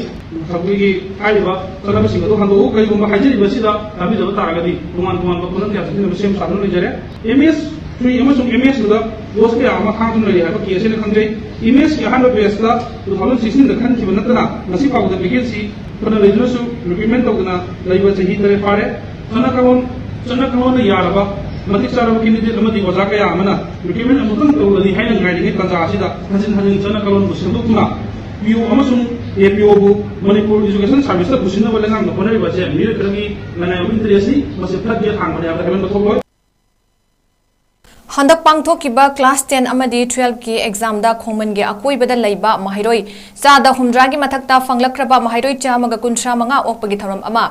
ꯑꯩꯈꯣꯏꯒꯤ ꯍꯥꯏꯔꯤꯕ ꯆꯠꯅꯕꯁꯤꯡ ꯑꯗꯨ ꯍꯟꯗꯣꯛꯎ꯫ ꯀꯔꯤꯒꯨꯝꯕ ꯍꯥꯏꯖꯔꯤꯕꯁꯤꯗ ꯇꯥꯕꯤꯗꯕ ꯇꯥꯔꯒꯗꯤ ꯇꯣꯉꯥꯟ ꯇꯣꯉꯥꯟꯕ ꯈꯨꯗꯝ ꯀꯌꯥ ꯁꯤꯖꯤꯟꯅꯕ ꯁꯦꯝ ꯁꯥꯗꯨꯅ ꯂꯩꯖꯔꯦ꯫ ꯑꯦꯝ ꯑꯦꯁ ꯊ꯭ꯔꯤ ꯑꯃꯁꯨꯡ ꯑꯦꯝ ꯑꯦꯁ ꯇꯨꯗ ꯄꯣꯁ ꯀꯌꯥ ꯑꯃ ꯍꯥꯡꯗꯨꯅ ꯂꯩꯔꯤ ꯍꯥꯏꯕ ꯀꯦꯁ ꯑꯩꯅ ꯈꯪꯖꯩ꯫ ꯑꯦꯝ ꯑꯦꯁꯀꯤ ꯑꯍꯥꯟꯕ ꯕꯦꯁꯇ ꯇꯨ ꯊꯥꯎꯖꯟ ꯁꯤꯛꯁꯇꯤꯟꯗ ꯈꯟꯈꯤꯕ ꯅꯠꯇꯅ ꯉꯁꯤ ꯐꯥꯎꯕꯗ ꯚꯦꯀꯦꯟꯁꯤ ꯐꯅ ꯂꯩꯗꯨꯅꯁꯨ ꯔꯤꯀ꯭ꯔꯨꯠꯃꯦꯟ ꯇꯧꯗꯅ ꯂꯩꯕ ꯆꯍꯤ ꯇꯔꯦꯠ ꯐꯥꯔꯦ꯫ ꯆꯠꯅ ꯀꯥꯡꯂꯣꯟ, ꯆꯠꯅ ꯀꯥꯡꯂꯣꯟꯅ ꯌꯥꯔꯕ ꯃꯇꯤꯛ ꯆꯥꯔꯕ ꯀꯦꯟꯗꯤꯗꯦꯠ ꯑꯃꯗꯤ ꯑꯣꯖꯥ ꯀꯌꯥ ꯑꯃꯅ ꯔꯤꯀ꯭ꯔꯨꯠꯃꯦꯟ ꯑꯃꯨꯛꯇꯪ ꯇꯧꯔꯨꯕꯅꯤ ꯍꯥꯏꯅ ꯉꯥꯏꯔꯤꯉꯩ ꯇꯥꯟꯖꯥ ꯑꯁꯤꯗ ꯍꯟꯖꯤꯟ ꯍꯟꯖꯤꯟ ꯆꯠꯅ ꯀꯥꯡꯂꯣꯟꯕꯨ ꯁꯦꯝꯗꯣꯛꯇꯨꯅ ꯄꯤ ꯑꯣ ꯑꯃꯁꯨꯡ ꯑꯦ ꯄꯤ ꯑꯣꯕꯨ ꯃꯅꯤꯄꯨꯔ ꯏꯖꯨꯀꯦꯁꯟ ꯁꯥꯔꯚꯤꯁꯇ ꯄꯨꯁꯤꯟꯅꯕ ꯂꯩꯉꯥꯛꯅ ꯍꯣꯠꯅꯔꯤꯕ ꯑꯁꯦ ꯃꯤꯑꯣꯏ ꯈꯔꯒꯤ ꯂꯅꯥꯏ ꯑꯣꯏꯕ ꯏꯟꯇꯔꯦꯁꯅꯤ꯫ ꯃꯁꯤ ꯐ꯭ꯂꯠ ꯒꯦꯠ ꯍꯥꯡꯕꯅꯤ ꯍꯥꯏꯕꯗ ꯍꯥꯏꯃꯟꯕ ꯊꯣꯛꯂꯣꯏ꯫ ꯍꯟꯗꯛ ꯄꯥꯡꯊꯣꯛꯈꯤꯕ class ten ꯑꯃꯗꯤ twelve ꯀꯤ exam ꯗ ꯈꯣꯡꯃꯟꯒꯤ ꯑꯀꯣꯏꯕꯗ ꯂꯩꯕ ꯃꯍꯩꯔꯣꯏ ꯆꯥꯗ ꯍꯨꯝꯗ꯭ꯔꯥꯒꯤ ꯃꯊꯛꯇ ꯐꯪꯂꯛꯈ꯭ꯔꯕ ꯃꯍꯩꯔꯣꯏ ꯆꯥꯝꯃꯒ ꯀꯨꯟꯊ꯭ꯔꯥ ꯃꯉꯥ ꯑꯣꯛꯄꯒꯤ ꯊꯧꯔꯝ ꯑꯃ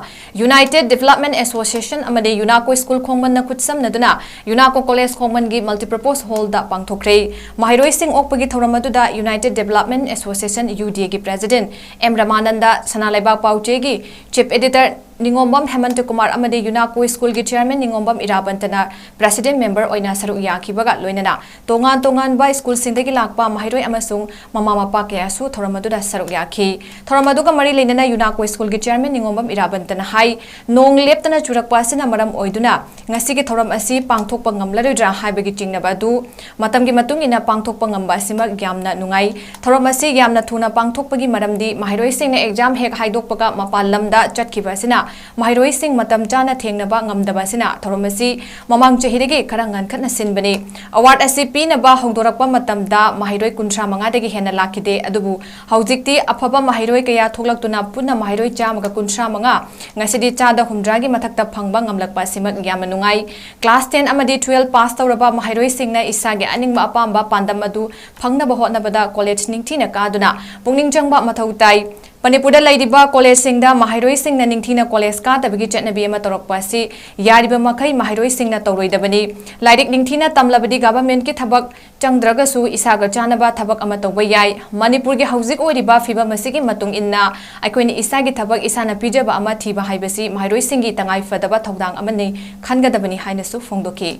United Development Association ꯑꯃꯗꯤ ꯌꯨꯅꯥꯀꯣ ꯁ꯭ꯀꯨꯜ ꯈꯣꯡꯃꯟꯅ ꯈꯨꯠꯁꯝꯅꯗꯨꯅ ꯌꯨꯅꯥꯀꯣ ꯀꯣꯂꯦꯖ ꯈꯣꯡꯃꯟꯒꯤ Multipurpose Hall ꯗ ꯄꯥꯡꯊꯣꯛꯈ꯭ꯔꯦ꯫ ꯃꯍꯩꯔꯣꯏꯁꯤꯡ ꯑꯣꯛꯄꯒꯤ ꯊꯧꯔꯝ ꯑꯗꯨꯗ United Development Association, U D A, ꯒꯤ President M ꯔꯃꯥꯅꯟꯗ, ꯁꯅꯥ ꯂꯩꯕꯥꯛ ꯄꯥꯎꯆꯦꯒꯤ Chief Editor ꯅꯤꯉꯣꯝꯕꯝ ꯍꯦꯃꯟꯇ ꯀꯨꯃꯥꯔ ꯑꯃꯗꯤ ꯌꯨꯅꯥꯀꯣ ꯁ꯭ꯀꯨꯜꯒꯤ Chairman ꯅꯤꯉꯣꯝꯕꯝ ꯏꯔꯥꯕꯟꯇꯅ President Member ꯑꯣꯏꯅ ꯁꯔꯨꯛ ꯌꯥꯈꯤꯕꯒ ꯂꯣꯏꯅꯅ ꯇꯣꯉꯥꯟ ꯇꯣꯉꯥꯟꯕ ꯁ꯭ꯀꯨꯜꯁꯤꯡꯗꯒꯤ ꯂꯥꯛꯄ ꯃꯍꯩꯔꯣꯏ ꯑꯃꯁꯨꯡ ꯃꯃꯥ ꯃꯄꯥ ꯀꯌꯥꯁꯨ ꯊꯧꯔꯝ ꯑꯗꯨꯗ ꯁꯔꯨꯛ ꯌꯥꯈꯤ꯫ ꯊꯧꯔꯝ ꯑꯗꯨꯒ ꯃꯔꯤ ꯂꯩꯅꯅ ꯌꯨꯅꯥꯀꯣ ꯁ꯭ꯀꯨꯜꯒꯤ Chairman ꯅꯤꯉꯣꯝꯕꯝ ꯏꯔꯥꯕꯟꯇꯅ ꯍꯥꯏ, ꯅꯣꯡ ꯂꯦꯞꯇꯅ ꯆꯨꯔꯛꯄ ꯑꯁꯤꯅ ꯃꯔꯝ ꯑꯣꯏꯗꯨꯅ ꯉꯁꯤꯒꯤ ꯊꯧꯔꯝ ꯑꯁꯤ ꯄꯥꯡꯊꯣꯛꯄ ꯉꯝꯂꯔꯣꯏꯗ꯭ꯔꯥ ꯍꯥꯏꯕꯒꯤ ꯆꯤꯡꯅꯕ ꯑꯗꯨ ꯃꯇꯝꯒꯤ ꯃꯇꯨꯡ ꯏꯟꯅ ꯄꯥꯡꯊꯣꯛꯄ ꯉꯝꯕ ꯑꯁꯤꯃꯛ ꯌꯥꯝꯅ ꯅꯨꯡꯉꯥꯏ꯫ ꯊꯧꯔꯝ ꯑꯁꯤ ꯌꯥꯝꯅ ꯊꯨꯅ ꯄꯥꯡꯊꯣꯛꯄꯒꯤ ꯃꯔꯝꯗꯤ ꯃꯍꯩꯔꯣꯏꯁꯤꯡꯅ exam ꯍꯦꯛ ꯍꯥꯏꯗꯣꯛꯄꯒ ꯃꯄꯥꯟ ꯂꯝꯗ ꯆꯠꯈꯤꯕ ꯑꯁꯤꯅ ꯃꯍꯩꯔꯣꯏꯁꯤꯡ ꯃꯇꯝ ꯆꯥꯅ ꯊꯦꯡꯅꯕ ꯉꯝꯗꯕ ꯑꯁꯤꯅ ꯊꯧꯔꯝ ꯑꯁꯤ ꯃꯃꯥꯡ ꯆꯍꯤꯗꯒꯤ ꯈꯔ ꯉꯟꯈꯠꯅ ꯁꯤꯟꯕꯅꯤ꯫ Award ꯑꯁꯤ ꯄꯤꯅꯕ ꯍꯧꯗꯣꯔꯛꯄ ꯃꯇꯝꯗ ꯃꯍꯩꯔꯣꯏ ꯀꯨꯟꯊ꯭ꯔꯥ ꯃꯉꯥꯗꯒꯤ ꯍꯦꯟꯅ ꯂꯥꯛꯈꯤꯗꯦ, ꯑꯗꯨꯕꯨ ꯍꯧꯖꯤꯛꯇꯤ ꯑꯐꯕ ꯃꯍꯩꯔꯣꯏ ꯀꯌꯥ ꯊꯣꯛꯂꯛꯇꯨꯅ ꯄꯨꯟꯅ ꯃꯍꯩꯔꯣꯏ ꯆꯥꯝꯃꯒ ꯀꯨꯟꯊ꯭ꯔꯥ ꯃꯉꯥ, ꯉꯁꯤꯗꯤ ꯆꯥꯗ ꯍꯨꯝꯗ꯭ꯔꯥꯒꯤ ꯃꯊꯛꯇ ꯐꯪꯕ ꯉꯝꯂꯛꯄ ꯑꯁꯤꯃꯛ ꯌꯥꯝꯅ ꯅꯨꯡꯉꯥꯏ꯫ Class ten ꯑꯃꯗꯤ twelve pass ꯇꯧꯔꯕ ꯃꯍꯩꯔꯣꯏꯁꯤꯡꯅ ꯏꯁꯥꯒꯤ ꯑꯅꯤꯡꯕ ꯑꯄꯥꯝꯕ ꯄꯥꯟꯗꯝ ꯑꯗꯨ ꯐꯪꯅꯕ ꯍꯣꯠꯅꯕꯗ ꯀꯣꯂꯦꯖ ꯅꯤꯡꯊꯤꯅ ꯀꯥꯗꯨꯅ ꯄꯨꯛꯅꯤꯡ ꯆꯪꯕ ꯃꯊꯧ ꯇꯥꯏ꯫ ꯃꯅꯤꯄꯨꯔꯗ ꯂꯩꯔꯤꯕ ꯀꯣꯂꯦꯖꯁꯤꯡꯗ ꯃꯍꯩꯔꯣꯏꯁꯤꯡꯅ ꯅꯤꯡꯊꯤꯅ ꯀꯣꯂꯦꯖ ꯀꯥꯗꯕꯒꯤ ꯆꯠꯅꯕꯤ ꯑꯃ ꯇꯧꯔꯛꯄ ꯑꯁꯤ ꯌꯥꯔꯤꯕ ꯃꯈꯩ ꯃꯍꯩꯔꯣꯏꯁꯤꯡꯅ ꯇꯧꯔꯣꯏꯗꯕꯅꯤ꯫ ꯂꯥꯏꯔꯤꯛ ꯅꯤꯡꯊꯤꯅ ꯇꯝꯂꯕꯗꯤ government ꯀꯤ ꯊꯕꯛ ꯆꯪꯗ꯭ꯔꯒꯁꯨ ꯏꯁꯥꯒ ꯆꯥꯟꯅꯕ ꯊꯕꯛ ꯑꯃ ꯇꯧꯕ ꯌꯥꯏ꯫ ꯃꯅꯤꯄꯨꯔꯒꯤ ꯍꯧꯖꯤꯛ ꯑꯣꯏꯔꯤꯕ ꯐꯤꯕꯝ ꯑꯁꯤꯒꯤ ꯃꯇꯨꯡ ꯏꯟꯅ ꯑꯩꯈꯣꯏꯅ ꯏꯁꯥꯒꯤ ꯊꯕꯛ ꯏꯁꯥꯅ ꯄꯤꯖꯕ ꯑꯃ ꯊꯤꯕ ꯍꯥꯏꯕꯁꯤ ꯃꯍꯩꯔꯣꯏꯁꯤꯡꯒꯤ ꯇꯉꯥꯏ ꯐꯗꯕ ꯊꯧꯗꯥꯡ ꯑꯃꯅꯤ ꯈꯟꯒꯗꯕꯅꯤ ꯍꯥꯏꯅꯁꯨ ꯐꯣꯡꯗꯣꯛꯈꯤ꯫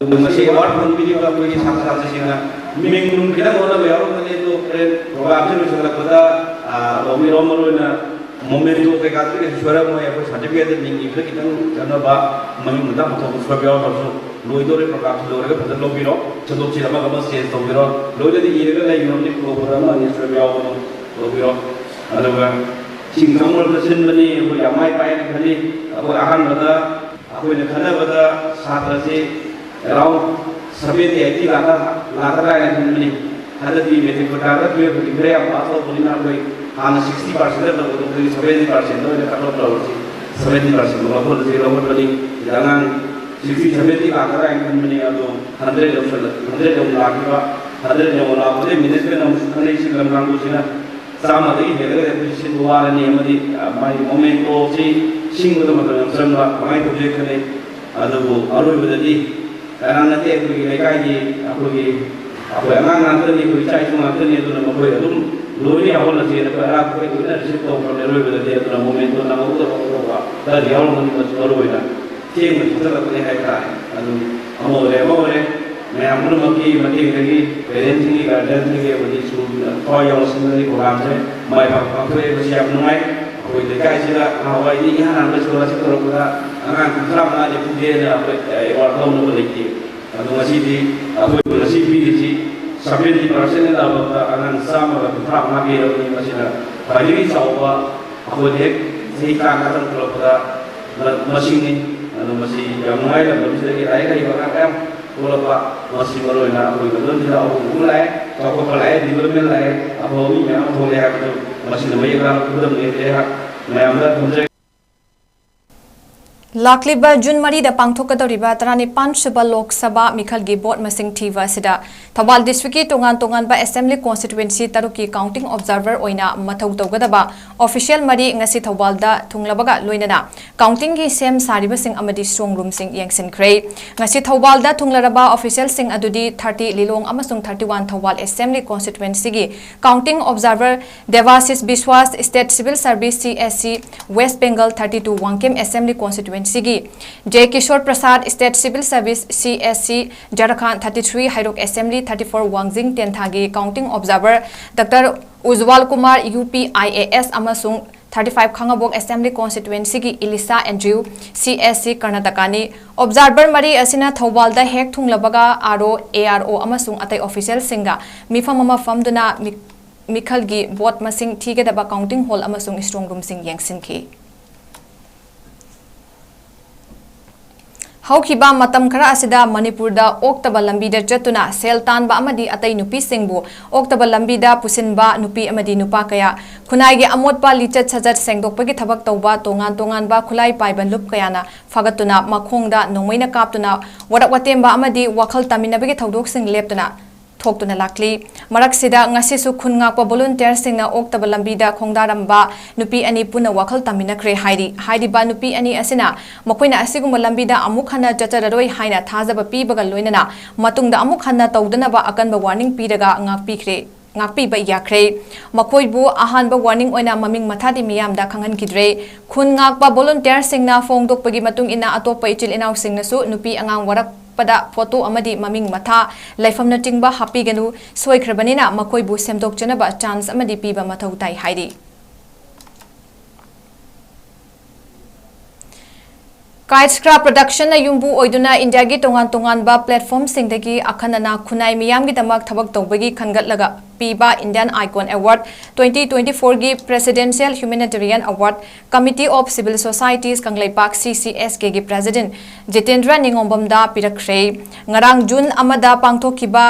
ꯉꯁꯤ award ꯐꯪꯕꯤꯔꯤꯕ ꯑꯩꯈꯣꯏꯒꯤ ꯁꯥꯇ꯭ꯔ ꯁꯥꯇ꯭ꯔꯤꯁꯤꯡꯅ ꯃꯤꯡ ꯅꯨꯡ ꯈꯤꯇꯪ ꯑꯣꯟꯅꯕ ꯌꯥꯎꯔꯝꯒꯅꯤ, ꯑꯗꯣ ꯍꯣꯔꯦꯟ program ꯁꯤ ꯂꯣꯏꯁꯤꯜꯂꯛꯄꯗ, ꯑ, ꯂꯧꯕꯤꯔꯣ꯫ ꯃꯔꯨꯑꯣꯏꯅ memento ꯀꯩꯀꯥꯗꯨꯗꯤ ꯀꯩꯁꯨ ꯁꯣꯏꯔꯝꯃꯣꯏ꯫ ꯑꯩꯈꯣꯏ certificate ꯇ ꯃꯤꯡ ꯏꯕꯗ ꯈꯤꯇꯪ ꯆꯠꯅꯕ, ꯃꯃꯤꯡ ꯃꯊꯥ ꯄꯨꯊꯣꯛꯄ ꯁꯣꯏꯕ ꯌꯥꯎꯔꯒꯁꯨ ꯂꯣꯏꯗꯣꯔꯦ, program ꯁꯤ ꯂꯣꯏꯔꯒ ꯐꯖꯅ ꯂꯧꯕꯤꯔꯣ꯫ ꯁꯦꯝꯗꯣꯛ ꯁꯦꯝꯖꯤꯟ ꯑꯃꯒ ꯑꯃ change ꯇꯧꯕꯤꯔꯣ꯫ ꯂꯣꯏꯅꯗꯤ ꯏꯔꯒ ꯂꯩꯕꯅꯤ, ꯈꯨꯗꯣꯛꯄꯗ ꯑꯃ ꯑꯅꯤ ꯁꯣꯏꯕ ꯌꯥꯎꯕꯗꯣ ꯂꯧꯕꯤꯔꯣ꯫ ꯑꯗꯨꯒ ꯏꯁꯤꯡ ꯆꯪꯕꯗ ꯁꯤꯟꯕꯅꯤ, ꯑꯩꯈꯣꯏ ꯌꯥꯝ ꯃꯥꯏ ꯄꯥꯛꯑꯦꯅ ꯈꯜꯂꯤ꯫ ꯑꯩꯈꯣꯏ ꯑꯍꯥꯟꯕꯗ ꯑꯩꯈꯣꯏꯅ ꯈꯟꯅꯕꯗ ꯁꯥꯇ꯭ꯔꯁꯤ around seventy eighty ꯂꯥꯛꯀ-, ꯂꯥꯛꯀꯗ꯭ꯔꯥ ꯍꯥꯏꯅ ꯈꯟꯕꯅꯤ꯫ ꯍꯟꯗꯛꯇꯤ matric ꯄꯔꯤꯈꯥꯗ twelve ꯄꯨꯗꯤ ꯈꯔ ꯌꯥꯝ pass ꯇꯧꯕꯅꯤꯅ ꯑꯩꯈꯣꯏ ꯍꯥꯟꯅ sixty percent ꯇꯧꯕꯗꯣ ꯍꯧꯖꯤꯛ seventy percent ꯇ ꯑꯣꯏꯅ cut off ꯇꯧꯔꯁꯤ꯫ Seventy percent ꯂꯧꯈꯠꯂꯁꯤ, ꯂꯧꯈꯠꯄꯅꯤ꯫ ꯁꯤꯗ ꯑꯉꯥꯡ ꯁꯤꯛꯁꯇꯤ ꯁꯚꯦꯟꯇꯤ ꯂꯥꯛꯀꯗ꯭ꯔꯥ ꯍꯥꯏꯅ ꯈꯟꯕꯅꯤ, ꯑꯗꯣ ꯍꯟꯗ꯭ꯔꯦꯠ ꯌꯧꯁꯜꯂꯛ ꯍꯟꯗ꯭ꯔꯦꯠ ꯌꯧ ꯂꯥꯛꯈꯤꯕ꯫ ꯍꯟꯗ꯭ꯔꯦꯠ ꯌꯧ ꯂꯥꯛꯄꯗꯒꯤ ꯃꯦꯅꯦꯖꯃꯦꯟ ꯑꯃꯨꯛꯁꯨ ꯈꯟꯅꯩ, ꯁꯤ ꯂꯝ ꯀꯥꯡꯕꯨꯁꯤꯅ ꯆꯥꯝꯃꯗꯒꯤ ꯍꯦꯜꯂꯒꯗꯤ ꯑꯩꯈꯣꯏ ꯁꯤꯟꯕ ꯋꯥꯔꯅꯤ ꯑꯃꯗꯤ ꯃꯥꯒꯤ ꯃꯣꯃꯦꯟꯇꯣꯁꯤ ꯁꯤꯡꯕꯗ ꯃꯇꯝ ꯌꯥꯝ ꯆꯪꯕ, ꯀꯃꯥꯏꯅ ꯇꯧꯁꯦ ꯈꯟꯅꯩ꯫ ꯑꯗꯨꯕꯨ ꯑꯔꯣꯏꯕꯗꯗꯤ ꯀꯅꯥ ꯅꯠꯇꯦ, ꯑꯩꯈꯣꯏꯒꯤ ꯂꯩꯀꯥꯏꯒꯤ ꯑꯩꯈꯣꯏꯒꯤ ꯑꯩꯈꯣꯏ ꯑꯉꯥꯡ ꯉꯥꯛꯇꯅꯤ, ꯑꯩꯈꯣꯏ ꯏꯆꯥ ꯏꯁꯨ ꯉꯥꯛꯇꯅꯤ, ꯑꯗꯨꯅ ꯃꯈꯣꯏ ꯑꯗꯨꯝ ꯂꯣꯏꯅ ꯌꯥꯎꯍꯜꯂꯁꯦꯅ ꯑꯩꯈꯣꯏ ꯑꯔꯥꯛꯄ ꯑꯩꯈꯣꯏ ꯂꯣꯏꯅ ꯔꯤꯁꯤꯞ ꯇꯧꯈ꯭ꯔꯕꯅꯤ꯫ ꯑꯂꯣꯏꯕꯗꯗꯤ ꯑꯗꯨꯅ ꯃꯣꯃꯦꯟꯇꯣ ꯅꯪꯍꯧꯗꯕ ꯈꯣꯠꯇꯧꯕ ꯈꯔꯗꯤ ꯌꯥꯎꯔꯝꯒꯅꯤ, ꯃꯁꯤ ꯃꯔꯨ ꯑꯣꯏꯅ ꯊꯦꯡꯅ ꯊꯣꯛꯆꯜꯂꯛꯄꯅꯤ ꯍꯥꯏꯕ ꯇꯥꯔꯦ꯫ ꯑꯗꯨ ꯑꯃ ꯑꯣꯏꯔꯦ, ꯑꯃ ꯑꯣꯏꯔꯦ, ꯃꯌꯥꯝ ꯄꯨꯝꯅꯃꯛꯀꯤ ꯃꯇꯦꯡꯗꯒꯤ, ꯄꯦꯔꯦꯟꯁꯤꯡꯒꯤ, ꯒꯥꯔꯖꯤꯌꯟꯁꯤꯡꯒꯤ ꯑꯃꯗꯤ ꯁ꯭ꯀꯨꯜ ꯊꯋꯥꯏ ꯌꯥꯎꯁꯤꯟꯕꯒꯤ ꯄ꯭ꯔꯣꯒ꯭ꯔꯥꯝꯁꯦ ꯃꯥꯏ ꯄꯥꯛꯅ ꯄꯥꯡꯊꯣꯛꯑꯦ꯫ ꯃꯁꯤ ꯌꯥꯝ ꯅꯨꯡꯉꯥꯏ꯫ ꯑꯩꯈꯣꯏ ꯂꯩꯀꯥꯏꯁꯤꯗ ꯅꯍꯥꯟꯋꯥꯏꯗꯤ ꯏꯍꯥꯟ ꯍꯥꯟꯕ ꯁ꯭ꯀꯣꯂꯔꯁꯤꯞ ꯇꯧꯔꯛꯄꯗ ꯑꯉꯥꯡ ꯀꯨꯟꯊ꯭ꯔꯥ ꯃꯉꯥ ꯅꯤꯐꯨ ꯍꯦꯟꯅ ꯑꯩꯈꯣꯏ ꯑꯦꯋꯥꯔꯗ ꯂꯧꯅꯕ ꯂꯩꯇꯦ꯫ ꯑꯗꯣ ꯉꯁꯤꯗꯤ ꯑꯩꯈꯣꯏꯕꯨ ꯉꯁꯤ ꯄꯤꯔꯤꯁꯤ ꯁꯚꯦꯟꯇꯤ ꯄꯥꯔꯁꯦꯟ ꯂꯥꯛꯄꯗ ꯑꯉꯥꯡ ꯆꯥꯝꯃꯒ ꯀꯨꯟꯊ꯭ꯔꯥ ꯃꯉꯥ ꯄꯤꯔꯕꯅꯤ꯫ ꯃꯁꯤꯅ ꯈ꯭ꯋꯥꯏꯗꯒꯤ ꯆꯥꯎꯕ ꯑꯩꯈꯣꯏꯅ ꯍꯦꯛ ꯆꯍꯤ ꯇꯔꯥꯃꯉꯥ ꯇꯔꯨꯛ ꯊꯣꯛꯂꯛꯄꯗ ꯃꯁꯤꯡꯅꯤ꯫ ꯑꯗꯣ ꯃꯁꯤ ꯌꯥꯝ ꯅꯨꯡꯉꯥꯏ꯫ ꯂꯝꯗꯝꯁꯤꯗꯒꯤ ꯂꯥꯏꯔꯤꯛ ꯍꯩꯕ ꯑꯉꯥꯡ ꯃꯌꯥꯝ ꯊꯣꯛꯂꯛꯄ, ꯃꯁꯤ ꯃꯔꯨꯑꯣꯏꯅ ꯑꯩꯈꯣꯏ ꯂꯝꯗꯝꯁꯤꯗ ꯑꯍꯣꯡꯕ ꯑꯃ ꯂꯥꯛꯑꯦ, ꯆꯥꯎꯈꯠꯄ ꯂꯥꯛꯑꯦ, ꯗꯤꯕꯂꯞꯃꯦꯟ ꯂꯥꯛꯑꯦ, ꯑꯐꯕ ꯃꯤ ꯃꯌꯥꯝ ꯑꯃ ꯊꯣꯛꯂꯛꯑꯦ ꯍꯥꯏꯕꯗꯨ ꯃꯁꯤꯅ ꯃꯌꯦꯛ ꯂꯥꯅ ꯈꯨꯗꯝꯅꯤ꯫ ꯑꯩꯍꯥꯛ ꯃꯌꯥꯝꯗ ꯊꯝꯖꯒꯦ꯫ ꯂꯥꯛꯂꯤꯕ ꯖꯨꯟ ꯃꯔꯤꯗ ꯄꯥꯡꯊꯣꯛꯀꯗꯧꯔꯤꯕ ꯇꯔꯥꯅꯤꯄꯥꯟ ꯁꯨꯕ ꯂꯣꯛ ꯁꯚꯥ ꯃꯤꯈꯜꯒꯤ ꯚꯣꯠ ꯃꯁꯤꯡ ꯊꯤꯕ ꯑꯁꯤꯗ ꯊꯧꯕꯥꯜ ꯗꯤꯁꯇ꯭ꯔꯤꯛꯀꯤ ꯇꯣꯉꯥꯟ ꯇꯣꯉꯥꯟꯕ ꯑꯦꯁꯦꯝꯕ꯭ꯂꯤ ꯀꯣꯟꯁꯇꯤꯇ꯭ꯋꯦꯟꯁꯤ ꯇꯔꯨꯛꯀꯤ ꯀꯥꯎꯟꯇꯤꯡ ꯑꯣꯕꯖꯥꯔꯚꯔ ꯑꯣꯏꯅ ꯃꯊꯧ ꯇꯧꯒꯗꯕ ꯑꯣꯐꯤꯁꯤꯌꯦꯜ ꯃꯔꯤ ꯉꯁꯤ ꯊꯧꯕꯥꯜꯗ ꯊꯨꯡꯂꯕꯒ ꯂꯣꯏꯅꯅ ꯀꯥꯎꯟꯇꯤꯡꯒꯤ ꯁꯦꯝ ꯁꯥꯔꯤꯕꯁꯤꯡ ꯑꯃꯗꯤ ꯁ꯭ꯇ꯭ꯔꯣꯡ ꯔꯨꯝꯁꯤꯡ ꯌꯦꯡꯁꯤꯟꯈ꯭ꯔꯦ꯫ ꯉꯁꯤ ꯊꯧꯕꯥꯜꯗ ꯊꯨꯡꯂꯔꯕ ꯑꯣꯐꯤꯁꯤꯌꯦꯜꯁꯤꯡ ꯑꯗꯨꯗꯤ ꯊꯥꯔꯇꯤ ꯂꯤꯂꯣꯡ ꯑꯃꯁꯨꯡ ꯊꯥꯔꯇꯤ ꯋꯥꯟ ꯊꯧꯕꯥꯜ ꯑꯦꯁꯦꯝꯕ꯭ꯂꯤ ꯀꯣꯟꯁꯇꯤꯇ꯭ꯋꯦꯟꯁꯤꯒꯤ counting observer Debasish Biswas, state civil service, C S C, west Bengal thirty two Wangkhem assembly ꯀꯣꯟꯁꯇꯤꯇ꯭ꯋꯦꯟꯁꯤꯒꯤ J Kishore Prasad, state civil service, C S C, Jharkhand thirty three Heirok assembly thirty four Wangjing ꯇꯦꯟꯊꯥꯒꯤ counting observer doctor Ujjwal Kumar, U P I A S, ꯑꯃꯁꯨꯡ thirty five Khangabok assembly ꯀꯣꯟꯁꯇꯤꯇ꯭ꯋꯦꯟꯁꯤꯒꯤ Elisa Andrew, C S ꯁꯤ, ꯀꯔꯅꯥꯇꯀꯥꯅꯤ꯫ Observer ꯃꯔꯤ ꯑꯁꯤꯅ ꯊꯧꯕꯥꯜꯗ ꯍꯦꯛ ꯊꯨꯡꯂꯕꯒ R ꯑꯣ, ꯑꯦ ꯑꯥꯔ ꯑꯣ ꯑꯃꯁꯨꯡ ꯑꯇꯩ ꯑꯣꯐꯤꯁꯤꯌꯦꯜꯁꯤꯡꯒ ꯃꯤꯐꯝ ꯑꯃ ꯐꯝꯗꯨꯅ ꯃꯤ-, ꯃꯤꯈꯜꯒꯤ ꯚꯣꯠ ꯃꯁꯤꯡ ꯊꯤꯒꯗꯕ ꯀꯥꯎꯟꯇꯤꯡ ꯍꯣꯜ ꯑꯃꯁꯨꯡ ꯁ꯭ꯇ꯭ꯔꯣꯡ ꯔꯨꯝꯁꯤꯡ ꯌꯦꯡꯁꯤꯟꯈꯤ꯫ ꯍꯧꯈꯤꯕ ꯃꯇꯝ ꯈꯔ ꯑꯁꯤꯗ ꯃꯅꯤꯄꯨꯔꯗ ꯑꯣꯛꯇꯕ ꯂꯝꯕꯤꯗ ꯆꯠꯇꯨꯅ ꯁꯦꯜ ꯇꯥꯟꯕ ꯑꯃꯗꯤ ꯑꯇꯩ ꯅꯨꯄꯤꯁꯤꯡꯕꯨ ꯑꯣꯛꯇꯕ ꯂꯝꯕꯤꯗ ꯄꯨꯁꯤꯟꯕ ꯅꯨꯄꯤ ꯑꯃꯗꯤ ꯅꯨꯄꯥ ꯀꯌꯥ, ꯈꯨꯟꯅꯥꯏꯒꯤ ꯑꯃꯣꯠꯄ ꯂꯤꯆꯠ ꯁꯥꯖꯠ ꯁꯦꯡꯗꯣꯛꯄꯒꯤ ꯊꯕꯛ ꯇꯧꯕ ꯇꯣꯉꯥꯟ ꯇꯣꯉꯥꯟꯕ ꯈꯨꯠꯂꯥꯏ ꯄꯥꯏꯕ ꯂꯨꯞ ꯀꯌꯥꯅ ꯐꯥꯒꯠꯇꯨꯅ ꯃꯈꯣꯡꯗ ꯅꯣꯡꯃꯩꯅ ꯀꯥꯞꯇꯨꯅ ꯋꯥꯔꯛ ꯋꯥꯇꯦꯝꯕ ꯑꯃꯗꯤ ꯋꯥꯈꯜ ꯇꯥꯃꯤꯟꯅꯕꯒꯤ ꯊꯧꯗꯣꯛꯁꯤꯡ ꯂꯦꯞꯇꯅ ꯊꯣꯛꯇꯨꯅ ꯂꯥꯛꯂꯤ꯫ ꯃꯔꯛꯁꯤꯗ ꯉꯁꯤꯁꯨ ꯈꯨꯟ ꯉꯥꯛꯄ ꯚꯣꯂꯨꯟꯇꯤꯌꯔꯁꯤꯡꯅ ꯑꯣꯛꯇꯕ ꯂꯝꯕꯤꯗ ꯈꯣꯡꯗꯥꯔꯝꯕ ꯅꯨꯄꯤ ꯑꯅꯤ ꯄꯨꯟꯅ ꯋꯥꯈꯜ ꯇꯝꯃꯤꯟꯅꯈ꯭ꯔꯦ ꯍꯥꯏꯔꯤ꯫ ꯍꯥꯏꯔꯤꯕ ꯅꯨꯄꯤ ꯑꯅꯤ ꯑꯁꯤꯅ ꯃꯈꯣꯏꯅ ꯑꯁꯤꯒꯨꯝꯕ ꯂꯝꯕꯤꯗ ꯑꯃꯨꯛ ꯍꯟꯅ ꯆꯠꯆꯔꯔꯣꯏ ꯍꯥꯏꯅ ꯊꯥꯖꯕ ꯄꯤꯕꯒ ꯂꯣꯏꯅꯅ ꯃꯇꯨꯡꯗ ꯑꯃꯨꯛ ꯍꯟꯅ ꯇꯧꯗꯅꯕ ꯑꯀꯟꯕ ꯋꯥꯔꯅꯤꯡ ꯄꯤꯔꯒ ꯉꯥꯛꯄꯤꯈ꯭ꯔꯦ꯫ ꯉꯥꯛꯄꯤꯕ ꯌꯥꯈ꯭ꯔꯦ꯫ ꯃꯈꯣꯏꯕꯨ ꯑꯍꯥꯟꯕ ꯋꯥꯔꯅꯤꯡ ꯑꯣꯏꯅ ꯃꯃꯤꯡ ꯃꯊꯥꯗꯤ ꯃꯤꯌꯥꯝꯗ ꯈꯪꯍꯟꯈꯤꯗ꯭ꯔꯦ꯫ ꯈꯨꯟ ꯉꯥꯛꯄ ꯚꯣꯂꯨꯟꯇꯤꯌꯔꯁꯤꯡꯅ ꯐꯣꯡꯗꯣꯛꯄꯒꯤ ꯃꯇꯨꯡ ꯏꯟꯅ ꯑꯇꯣꯞꯄ ꯏꯆꯤꯜ ꯏꯅꯥꯎꯁꯤꯡꯅꯁꯨ ꯅꯨꯄꯤ ꯑꯉꯥꯡ ꯋꯥꯔꯛꯄꯗ ꯐꯣꯇꯣ ꯑꯃꯗꯤ ꯃꯃꯤꯡ ꯃꯊꯥ, ꯂꯩꯐꯝꯅꯆꯤꯡꯕ ꯍꯥꯞꯄꯤꯒꯅꯨ, ꯁꯣꯏꯈ꯭ꯔꯕꯅꯤꯅ ꯃꯈꯣꯏꯕꯨ ꯁꯦꯝꯗꯣꯛꯆꯅꯕ ꯆꯥꯟꯁ ꯑꯃꯗꯤ ꯄꯤꯕ ꯃꯊꯧ ꯇꯥꯏ ꯍꯥꯏꯔꯤ꯫ ꯀꯥꯏꯠꯁꯀ꯭ꯔꯥ ꯄ꯭ꯔꯗꯛꯁꯟꯅ ꯌꯨꯝꯕꯨ ꯑꯣꯏꯗꯨꯅ ꯏꯟꯗꯤꯌꯥꯒꯤ ꯇꯣꯉꯥꯟ ꯇꯣꯉꯥꯟꯕ ꯄ꯭ꯂꯦꯠꯐꯣꯔꯝꯁꯤꯡꯗꯒꯤ ꯑꯈꯟꯅꯅ ꯈꯨꯟꯅꯥꯏ ꯃꯤꯌꯥꯝꯒꯤꯗꯃꯛ ꯊꯕꯛ ꯇꯧꯕꯒꯤ ꯈꯟꯒꯠꯂꯒ ꯄꯤꯕ Indian Icon Award twenty twenty-four ꯒꯤ Presidential Humanitarian Award Committee of Civil Societies Kangleipak, C C S K ꯒꯤ President ꯖꯤꯇꯦꯟꯗ꯭ꯔ ꯅꯤꯉꯣꯝꯕꯝꯗ ꯄꯤꯔꯛꯈ꯭ꯔꯦ꯫ ꯉꯔꯥꯡ ꯖꯨꯟ ꯑꯃꯗ ꯄꯥꯡꯊꯣꯛꯈꯤꯕ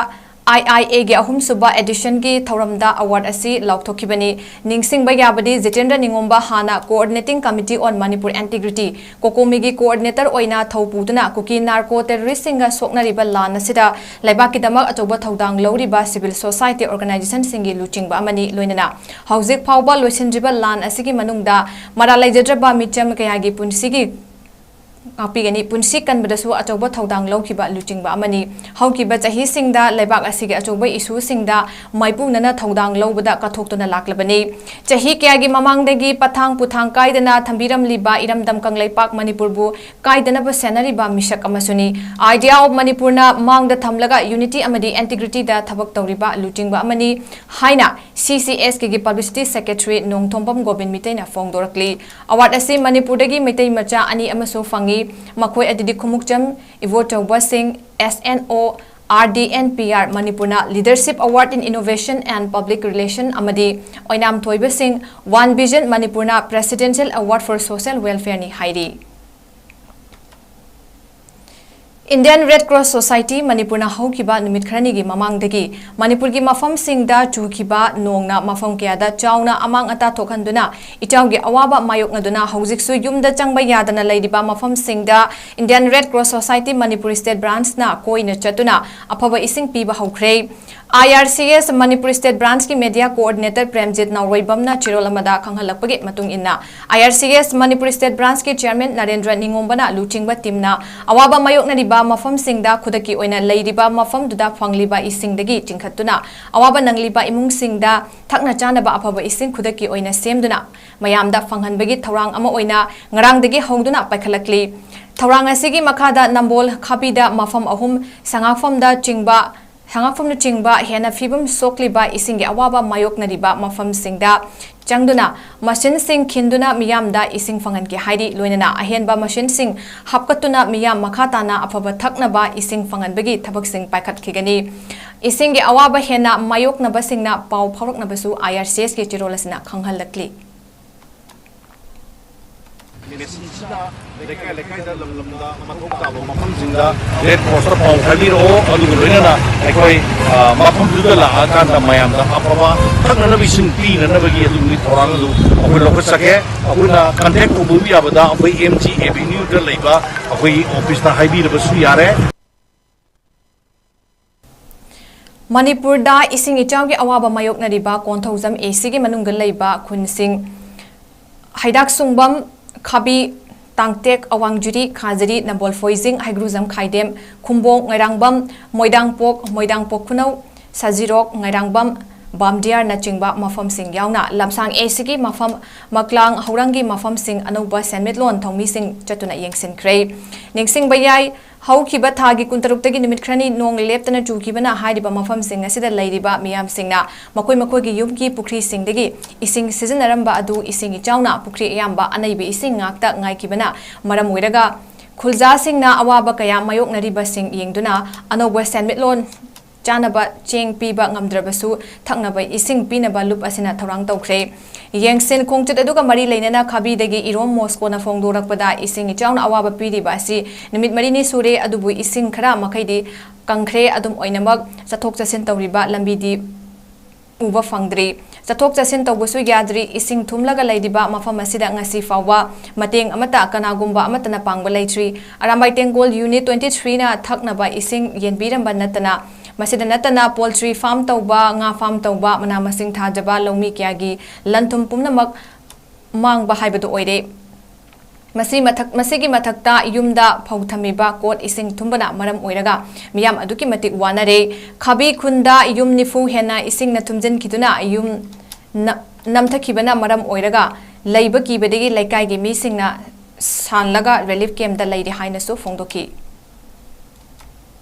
I I A ꯒꯤ ꯑꯍꯨꯝꯁꯨꯕ edition ꯒꯤ ꯊꯧꯔꯝꯗ award ꯑꯁꯤ ꯂꯥꯎꯊꯣꯛꯈꯤꯕꯅꯤ꯫ ꯅꯤꯡꯁꯤꯡꯕ ꯌꯥꯕꯗꯤ, ꯖꯤꯇꯦꯟꯗ꯭ꯔ ꯅꯤꯉꯣꯝꯕ ꯍꯥꯟꯅ Coordinating Committee on Manipur Integrity, COCOMI ꯒꯤ coordinator ꯑꯣꯏꯅ ꯊꯧ ꯄꯨꯗꯨꯅ ꯀꯨꯀꯤ narco terrorist ꯁꯤꯡꯒ ꯁꯣꯛꯅꯔꯤꯕ ꯂꯥꯟ ꯑꯁꯤꯗ ꯂꯩꯕꯥꯛꯀꯤꯗꯃꯛ ꯑꯆꯧꯕ ꯊꯧꯗꯥꯡ ꯂꯧꯔꯤꯕ civil society organization ꯁꯤꯡꯒꯤ ꯂꯨꯆꯤꯡꯕ ꯑꯃꯅꯤ꯫ ꯂꯣꯏꯅꯅ ꯍꯧꯖꯤꯛ ꯐꯥꯎꯕ ꯂꯣꯏꯁꯤꯟꯗ꯭ꯔꯤꯕ ꯂꯥꯟ ꯑꯁꯤꯒꯤ ꯃꯅꯨꯡꯗ ꯃꯔꯥꯜ ꯂꯩꯖꯗ꯭ꯔꯕ ꯃꯤꯆꯝ ꯀꯌꯥꯒꯤ ꯄꯨꯟꯁꯤꯒꯤ ꯉꯥꯛꯄꯤꯒꯅꯤ꯫ ꯄꯨꯟꯁꯤ ꯀꯟꯕꯗꯁꯨ ꯑꯆꯧꯕ ꯊꯧꯗꯥꯡ ꯂꯧꯈꯤꯕ ꯂꯨꯆꯤꯡꯕ ꯑꯃꯅꯤ꯫ ꯍꯧꯈꯤꯕ ꯆꯍꯤꯁꯤꯡꯗ ꯂꯩꯕꯥꯛ ꯑꯁꯤꯒꯤ ꯑꯆꯧꯕ issue ꯁꯤꯡꯗ ꯃꯥꯏꯄꯨꯅꯅ ꯊꯧꯗꯥꯡ ꯂꯧꯕꯗ ꯀꯠꯊꯣꯛꯇꯨꯅ ꯂꯥꯛꯂꯕꯅꯤ꯫ ꯆꯍꯤ ꯀꯌꯥꯒꯤ ꯃꯃꯥꯡꯗꯒꯤ ꯄꯊꯥꯡ ꯄꯨꯊꯥꯡ ꯀꯥꯏꯗꯅ ꯊꯝꯕꯤꯔꯝꯂꯤꯕ ꯏꯔꯝꯗꯝ ꯀꯪꯂꯩꯄꯥꯛ ꯃꯅꯤꯄꯨꯔꯕꯨ ꯀꯥꯏꯗꯅꯕ ꯁꯦꯟꯅꯔꯤꯕ ꯃꯤꯁꯛ ꯑꯃꯁꯨꯅꯤ꯫ Idea of ꯃꯅꯤꯄꯨꯔꯅ ꯃꯥꯡꯗ ꯊꯝꯂꯒ unity ꯑꯃꯗꯤ integrity ꯗ ꯊꯕꯛ ꯇꯧꯔꯤꯕ ꯂꯨꯆꯤꯡꯕ ꯑꯃꯅꯤ ꯍꯥꯏꯅ C C S K ꯒꯤ Publicity Secretary Nongthombam Gobin ꯃꯤꯇꯩꯅ ꯐꯣꯡꯗꯣꯔꯛꯂꯤ꯫ Award ꯑꯁꯤ ꯃꯅꯤꯄꯨꯔꯗꯒꯤ ꯃꯩꯇꯩ ꯃꯆꯥ ꯑꯅꯤ ꯑꯃꯁꯨ ꯐꯪꯏ꯫ ꯃꯈꯣꯏ ꯑꯗꯨꯗꯤ Khumukcham ꯏꯕꯣꯆꯧꯕꯁꯤꯡ, S N O, R D N P R ꯃꯅꯤꯄꯨꯔꯅ Leadership Award in Innovation and Public Relation ꯑꯃꯗꯤ ꯑꯣꯏꯅꯥꯝ ꯊꯣꯏꯕꯁꯤꯡ, One Vision ꯃꯅꯤꯄꯨꯔꯅ Presidential Award for Social Welfare ꯅꯤ ꯍꯥꯏꯔꯤ꯫ Indian Red Cross Society ꯃꯅꯤꯄꯨꯔꯅ ꯍꯧꯈꯤꯕ ꯅꯨꯃꯤꯠ ꯈꯔꯅꯤꯒꯤ ꯃꯃꯥꯡꯗꯒꯤ ꯃꯅꯤꯄꯨꯔꯒꯤ ꯃꯐꯝꯁꯤꯡꯗ ꯆꯨꯈꯤꯕ ꯅꯣꯡꯅ ꯃꯐꯝ ꯀꯌꯥꯗ ꯆꯥꯎꯅ ꯑꯃꯥꯡ ꯑꯇꯥ ꯊꯣꯛꯍꯟꯗꯨꯅ ꯏꯆꯥꯎꯒꯤ ꯑꯋꯥꯕ ꯃꯥꯌꯣꯛꯅꯗꯨꯅ ꯍꯧꯖꯤꯛꯁꯨ ꯌꯨꯝꯗ ꯆꯪꯕ ꯌꯥꯗꯅ ꯂꯩꯔꯤꯕ ꯃꯐꯝꯁꯤꯡꯗ Indian Red Cross Society Manipur State Branch ꯅ ꯀꯣꯏꯅ ꯆꯠꯇꯨꯅ ꯑꯐꯕ ꯏꯁꯤꯡ ꯄꯤꯕ ꯍꯧꯈ꯭ꯔꯦ꯫ I R C S Manipur State Branch ꯀꯤ Media Coordinator ꯄ꯭ꯔꯦꯝꯖꯤꯠ ꯅꯥꯎꯔꯣꯏꯕꯝꯅ ꯆꯦꯔꯣꯜ ꯑꯃꯗ ꯈꯪꯍꯜꯂꯛꯄꯒꯤ ꯃꯇꯨꯡ ꯏꯟꯅ, I R C S Manipur State Branch ꯀꯤ Chairman ꯅꯔꯦꯟꯗ꯭ꯔ ꯅꯤꯉꯣꯝꯕꯅ ꯂꯨꯆꯤꯡꯕ team ꯅ ꯑꯋꯥꯕ ꯃꯥꯌꯣꯛꯅꯔꯤꯕ ꯃꯐꯝꯁꯤꯡꯗ ꯈꯨꯗꯛꯀꯤ ꯑꯣꯏꯅ ꯂꯩꯔꯤꯕ ꯃꯐꯝꯗꯨꯗ ꯐꯪꯂꯤꯕ ꯏꯁꯤꯡꯗꯒꯤ ꯆꯤꯡꯈꯠꯇꯨꯅ ꯑꯋꯥꯕ ꯅꯪꯂꯤꯕ ꯏꯃꯨꯡꯁꯤꯡꯗ ꯊꯛꯅ ꯆꯥꯅꯕ ꯑꯐꯕ ꯏꯁꯤꯡ ꯈꯨꯗꯛꯀꯤ ꯑꯣꯏꯅ ꯁꯦꯝꯗꯨꯅ ꯃꯌꯥꯝꯗ ꯐꯪꯍꯟꯕꯒꯤ ꯊꯧꯔꯥꯡ ꯑꯃ ꯑꯣꯏꯅ ꯉꯔꯥꯡꯗꯒꯤ ꯍꯧꯗꯨꯅ ꯄꯥꯏꯈꯠꯂꯛꯂꯤ꯫ ꯊꯧꯔꯥꯡ ꯑꯁꯤꯒꯤ ꯃꯈꯥꯗ ꯅꯝꯕꯣꯜ ꯈꯥꯕꯤꯗ ꯃꯐꯝ ꯑꯍꯨꯝ, ꯁꯉꯥꯛꯐꯝꯗ ꯆꯤꯡꯕ, ꯁꯉꯥꯛꯐꯝꯅꯆꯤꯡꯕ ꯍꯦꯟꯅ ꯐꯤꯕꯝ ꯁꯣꯛꯂꯤꯕ ꯏꯁꯤꯡꯒꯤ ꯑꯋꯥꯕ ꯃꯥꯌꯣꯛꯅꯔꯤꯕ ꯃꯐꯝꯁꯤꯡꯗ ꯆꯪꯗꯨꯅ ꯃꯁꯤꯟꯁꯤꯡ ꯈꯤꯟꯗꯨꯅ ꯃꯤꯌꯥꯝꯗ ꯏꯁꯤꯡ ꯐꯪꯍꯟꯒꯦ ꯍꯥꯏꯔꯤ꯫ ꯂꯣꯏꯅꯅ ꯑꯍꯦꯟꯕ ꯃꯁꯤꯟꯁꯤꯡ ꯍꯥꯞꯀꯠꯇꯨꯅ ꯃꯤꯌꯥꯝ ꯃꯈꯥ ꯇꯥꯅ ꯑꯐꯕ ꯊꯛꯅꯕ ꯏꯁꯤꯡ ꯐꯪꯍꯟꯕꯒꯤ ꯊꯕꯛꯁꯤꯡ ꯄꯥꯏꯈꯠꯈꯤꯒꯅꯤ꯫ ꯏꯁꯤꯡꯒꯤ ꯑꯋꯥꯕ ꯍꯦꯟꯅ ꯃꯥꯌꯣꯛꯅꯕꯁꯤꯡꯅ ꯄꯥꯎ ꯐꯥꯎꯔꯛꯅꯕꯁꯨ I R C S ꯀꯤ ꯆꯦꯔꯣꯜ ꯑꯁꯤꯅ ꯈꯪꯍꯜꯂꯛꯂꯤ꯫ ꯃꯦꯆꯤꯟꯁꯤꯅ ꯂꯩꯀꯥꯏ ꯂꯩꯀꯥꯏꯗ, ꯂꯝ ꯂꯝꯗ ꯃꯊꯧ ꯇꯥꯕ ꯃꯐꯝꯁꯤꯡꯗ Red Cross ꯇ ꯄꯥꯎ ꯍꯥꯏꯕꯤꯔꯛꯑꯣ, ꯑꯗꯨꯒ ꯂꯣꯏꯅꯅ ꯑꯩꯈꯣꯏ, ꯑ, ꯃꯐꯝꯗꯨꯗ ꯂꯥꯛꯑꯀꯥꯟꯗ ꯃꯌꯥꯝꯗ ꯑꯐꯕ ꯊꯛꯅꯅꯕ ꯏꯁꯤꯡ ꯄꯤꯅꯅꯕꯒꯤ ꯑꯗꯨꯒꯤ ꯊꯧꯔꯥꯡ ꯑꯗꯨ ꯑꯩꯈꯣꯏ ꯂꯧꯈꯠꯆꯒꯦ꯫ ꯑꯩꯈꯣꯏꯅ contact ꯇꯧꯕꯤꯕ ꯌꯥꯕꯗ ꯑꯩꯈꯣꯏ M G Avenue ꯗ ꯂꯩꯕ ꯑꯩꯈꯣꯏꯒꯤ office ꯇ ꯍꯥꯏꯕꯤꯔꯕꯁꯨ ꯌꯥꯔꯦ꯫ ꯃꯅꯤꯄꯨꯔꯗ ꯏꯁꯤꯡ ꯏꯆꯥꯎꯒꯤ ꯑꯋꯥꯕ ꯃꯥꯌꯣꯛꯅꯔꯤꯕ ꯀꯣꯟꯊꯧꯖꯝ A C ꯒꯤ ꯃꯅꯨꯡꯗ ꯂꯩꯕ ꯈꯨꯟꯁꯤꯡ ꯍꯩꯗꯥꯛꯁꯨꯡꯕꯝ, ꯈꯥꯕꯤ, ꯇꯥꯡꯇꯦꯛ, ꯑꯋꯥꯡꯖꯤꯔꯤ, ꯈꯥꯖꯤꯔꯤ, ꯅꯝꯕꯣꯜ ꯐꯣꯏꯖꯤꯡ, ꯍꯩꯒ꯭ꯔꯨꯖꯝ ꯈꯥꯏꯗꯦꯝ, ꯈꯨꯝꯕꯣꯡ, ꯉꯩꯔꯥꯡꯕꯝ, ꯃꯣꯏꯗꯥꯡꯄꯣꯛ, ꯃꯣꯏꯗꯥꯡꯄꯣꯛ ꯈꯨꯅꯧ, ꯁꯖꯤꯔꯣꯛ, ꯉꯩꯔꯥꯡꯕꯝ, ꯕꯥꯝꯗꯤꯌꯥꯔꯅꯆꯤꯡꯕ ꯃꯐꯝꯁꯤꯡ ꯌꯥꯎꯅ ꯂꯝꯁꯥꯡ A C ꯒꯤ ꯃꯐꯝ, ꯃꯀ꯭ꯂꯥꯡ, ꯍꯧꯔꯪꯒꯤ ꯃꯐꯝꯁꯤꯡ ꯑꯅꯧꯕ ꯁꯦꯟꯃꯤꯠꯂꯣꯟ ꯊꯧꯃꯤꯁꯤꯡ ꯆꯠꯇꯨꯅ ꯌꯦꯡꯁꯤꯟꯈ꯭ꯔꯦ꯫ ꯅꯤꯡꯁꯤꯡꯕ ꯌꯥꯏ, ꯍꯧꯈꯤꯕ ꯊꯥꯒꯤ ꯀꯨꯟꯇꯔꯨꯛꯇꯒꯤ ꯅꯨꯃꯤꯠ ꯈꯔꯅꯤ ꯅꯣꯡ ꯂꯦꯞꯇꯅ ꯆꯨꯈꯤꯕꯅ ꯍꯥꯏꯔꯤꯕ ꯃꯐꯝꯁꯤꯡ ꯑꯁꯤꯗ ꯂꯩꯔꯤꯕ ꯃꯤꯌꯥꯝꯁꯤꯡꯅ ꯃꯈꯣꯏ ꯃꯈꯣꯏꯒꯤ ꯌꯨꯝꯒꯤ ꯄꯨꯈ꯭ꯔꯤꯁꯤꯡꯗꯒꯤ ꯏꯁꯤꯡ ꯁꯤꯖꯤꯟꯅꯔꯝꯕ ꯑꯗꯨ ꯏꯁꯤꯡ ꯏꯆꯥꯎꯅ ꯄꯨꯈ꯭ꯔꯤ ꯑꯌꯥꯝꯕ ꯑꯅꯩꯕ ꯏꯁꯤꯡ ꯉꯥꯛꯇ ꯉꯥꯏꯈꯤꯕꯅ ꯃꯔꯝ ꯑꯣꯏꯔꯒ ꯈꯨꯜꯖꯥꯁꯤꯡꯅ ꯑꯋꯥꯕ ꯀꯌꯥ ꯃꯥꯌꯣꯛꯅꯔꯤꯕꯁꯤꯡ ꯌꯦꯡꯗꯨꯅ ꯑꯅꯧꯕ ꯁꯦꯟꯃꯤꯠꯂꯣꯟ ꯆꯥꯅꯕ ꯆꯦꯡ ꯄꯤꯕ ꯉꯝꯗ꯭ꯔꯕꯁꯨ ꯊꯛꯅꯕ ꯏꯁꯤꯡ ꯄꯤꯅꯕ ꯂꯨꯞ ꯑꯁꯤꯅ ꯊꯧꯔꯥꯡ ꯇꯧꯈ꯭ꯔꯦ꯫ ꯌꯦꯡꯁꯤꯟ ꯈꯣꯡꯆꯠ ꯑꯗꯨꯒ ꯃꯔꯤ ꯂꯩꯅꯅ ꯈꯥꯕꯤꯗꯒꯤ ꯏꯔꯣꯝ ꯃꯣꯁꯀꯣꯅ ꯐꯣꯡꯗꯣꯔꯛꯄꯗ ꯏꯁꯤꯡ ꯏꯆꯥꯎꯅ ꯑꯋꯥꯕ ꯄꯤꯔꯤꯕ ꯑꯁꯤ ꯅꯨꯃꯤꯠ ꯃꯔꯤꯅꯤ ꯁꯨꯔꯦ, ꯑꯗꯨꯕꯨ ꯏꯁꯤꯡ ꯈꯔ ꯃꯈꯩꯗꯤ ꯀꯪꯈ꯭ꯔꯦ꯫ ꯑꯗꯨꯝ ꯑꯣꯏꯅꯃꯛ ꯆꯠꯊꯣꯛ ꯆꯠꯁꯤꯟ ꯇꯧꯔꯤꯕ ꯂꯝꯕꯤꯗꯤ ꯎꯕ ꯐꯪꯗ꯭ꯔꯤ꯫ ꯆꯠꯊꯣꯛ ꯆꯠꯁꯤꯟ ꯇꯧꯕꯁꯨ ꯌꯥꯗ꯭ꯔꯤ꯫ ꯏꯁꯤꯡ ꯊꯨꯝꯂꯒ ꯂꯩꯔꯤꯕ ꯃꯐꯝ ꯑꯁꯤꯗ ꯉꯁꯤ ꯐꯥꯎꯕ ꯃꯇꯦꯡ ꯑꯃꯠꯇ ꯀꯅꯥꯒꯨꯝꯕ ꯑꯃꯠꯇꯅ ꯄꯥꯡꯕ ꯂꯩꯇ꯭ꯔꯤ꯫ ꯑꯔꯥꯝꯕꯥꯏ ꯇꯦꯡꯒꯣꯜ ꯌꯨꯅꯤꯠ twenty three ꯅ ꯊꯛꯅꯕ ꯏꯁꯤꯡ ꯌꯦꯟꯕꯤꯔꯝꯕ ꯅꯠꯇꯅ, ꯃꯁꯤꯗ ꯅꯠꯇꯅ poultry farm ꯇꯧꯕ, ꯉꯥ farm ꯇꯧꯕ, ꯃꯅꯥ ꯃꯁꯤꯡ ꯊꯥꯖꯕ ꯂꯧꯃꯤ ꯀꯌꯥꯒꯤ ꯂꯟ ꯊꯨꯝ ꯄꯨꯝꯅꯃꯛ ꯃꯥꯡꯕ ꯍꯥꯏꯕꯗꯨ ꯑꯣꯏꯔꯦ꯫ ꯃꯁꯤ ꯃꯊꯛ-, ꯃꯁꯤꯒꯤ ꯃꯊꯛꯇ ꯌꯨꯝꯗ ꯐꯧ ꯊꯝꯃꯤꯕ ꯀꯣꯠ ꯏꯁꯤꯡ ꯊꯨꯝꯕꯅ ꯃꯔꯝ ꯑꯣꯏꯔꯒ ꯃꯤꯌꯥꯝ ꯑꯗꯨꯛꯀꯤ ꯃꯇꯤꯛ ꯋꯥꯅꯔꯦ꯫ ꯈꯥꯕꯤ ꯈꯨꯟꯗ ꯌꯨꯝ ꯅꯤꯐꯨ ꯍꯦꯟꯅ ꯏꯁꯤꯡꯅ ꯊꯨꯝꯖꯤꯟꯈꯤꯗꯨꯅ ꯌꯨꯝ ꯅ-, ꯅꯝꯊꯈꯤꯕꯅ ꯃꯔꯝ ꯑꯣꯏꯔꯒ ꯂꯩꯕ ꯀꯤꯕꯗꯒꯤ ꯂꯩꯀꯥꯏꯒꯤ ꯃꯤꯁꯤꯡꯅ ꯁꯥꯟꯂꯒ relief camp ꯇ ꯂꯩꯔꯤ ꯍꯥꯏꯅꯁꯨ ꯐꯣꯡꯗꯣꯛꯈꯤ꯫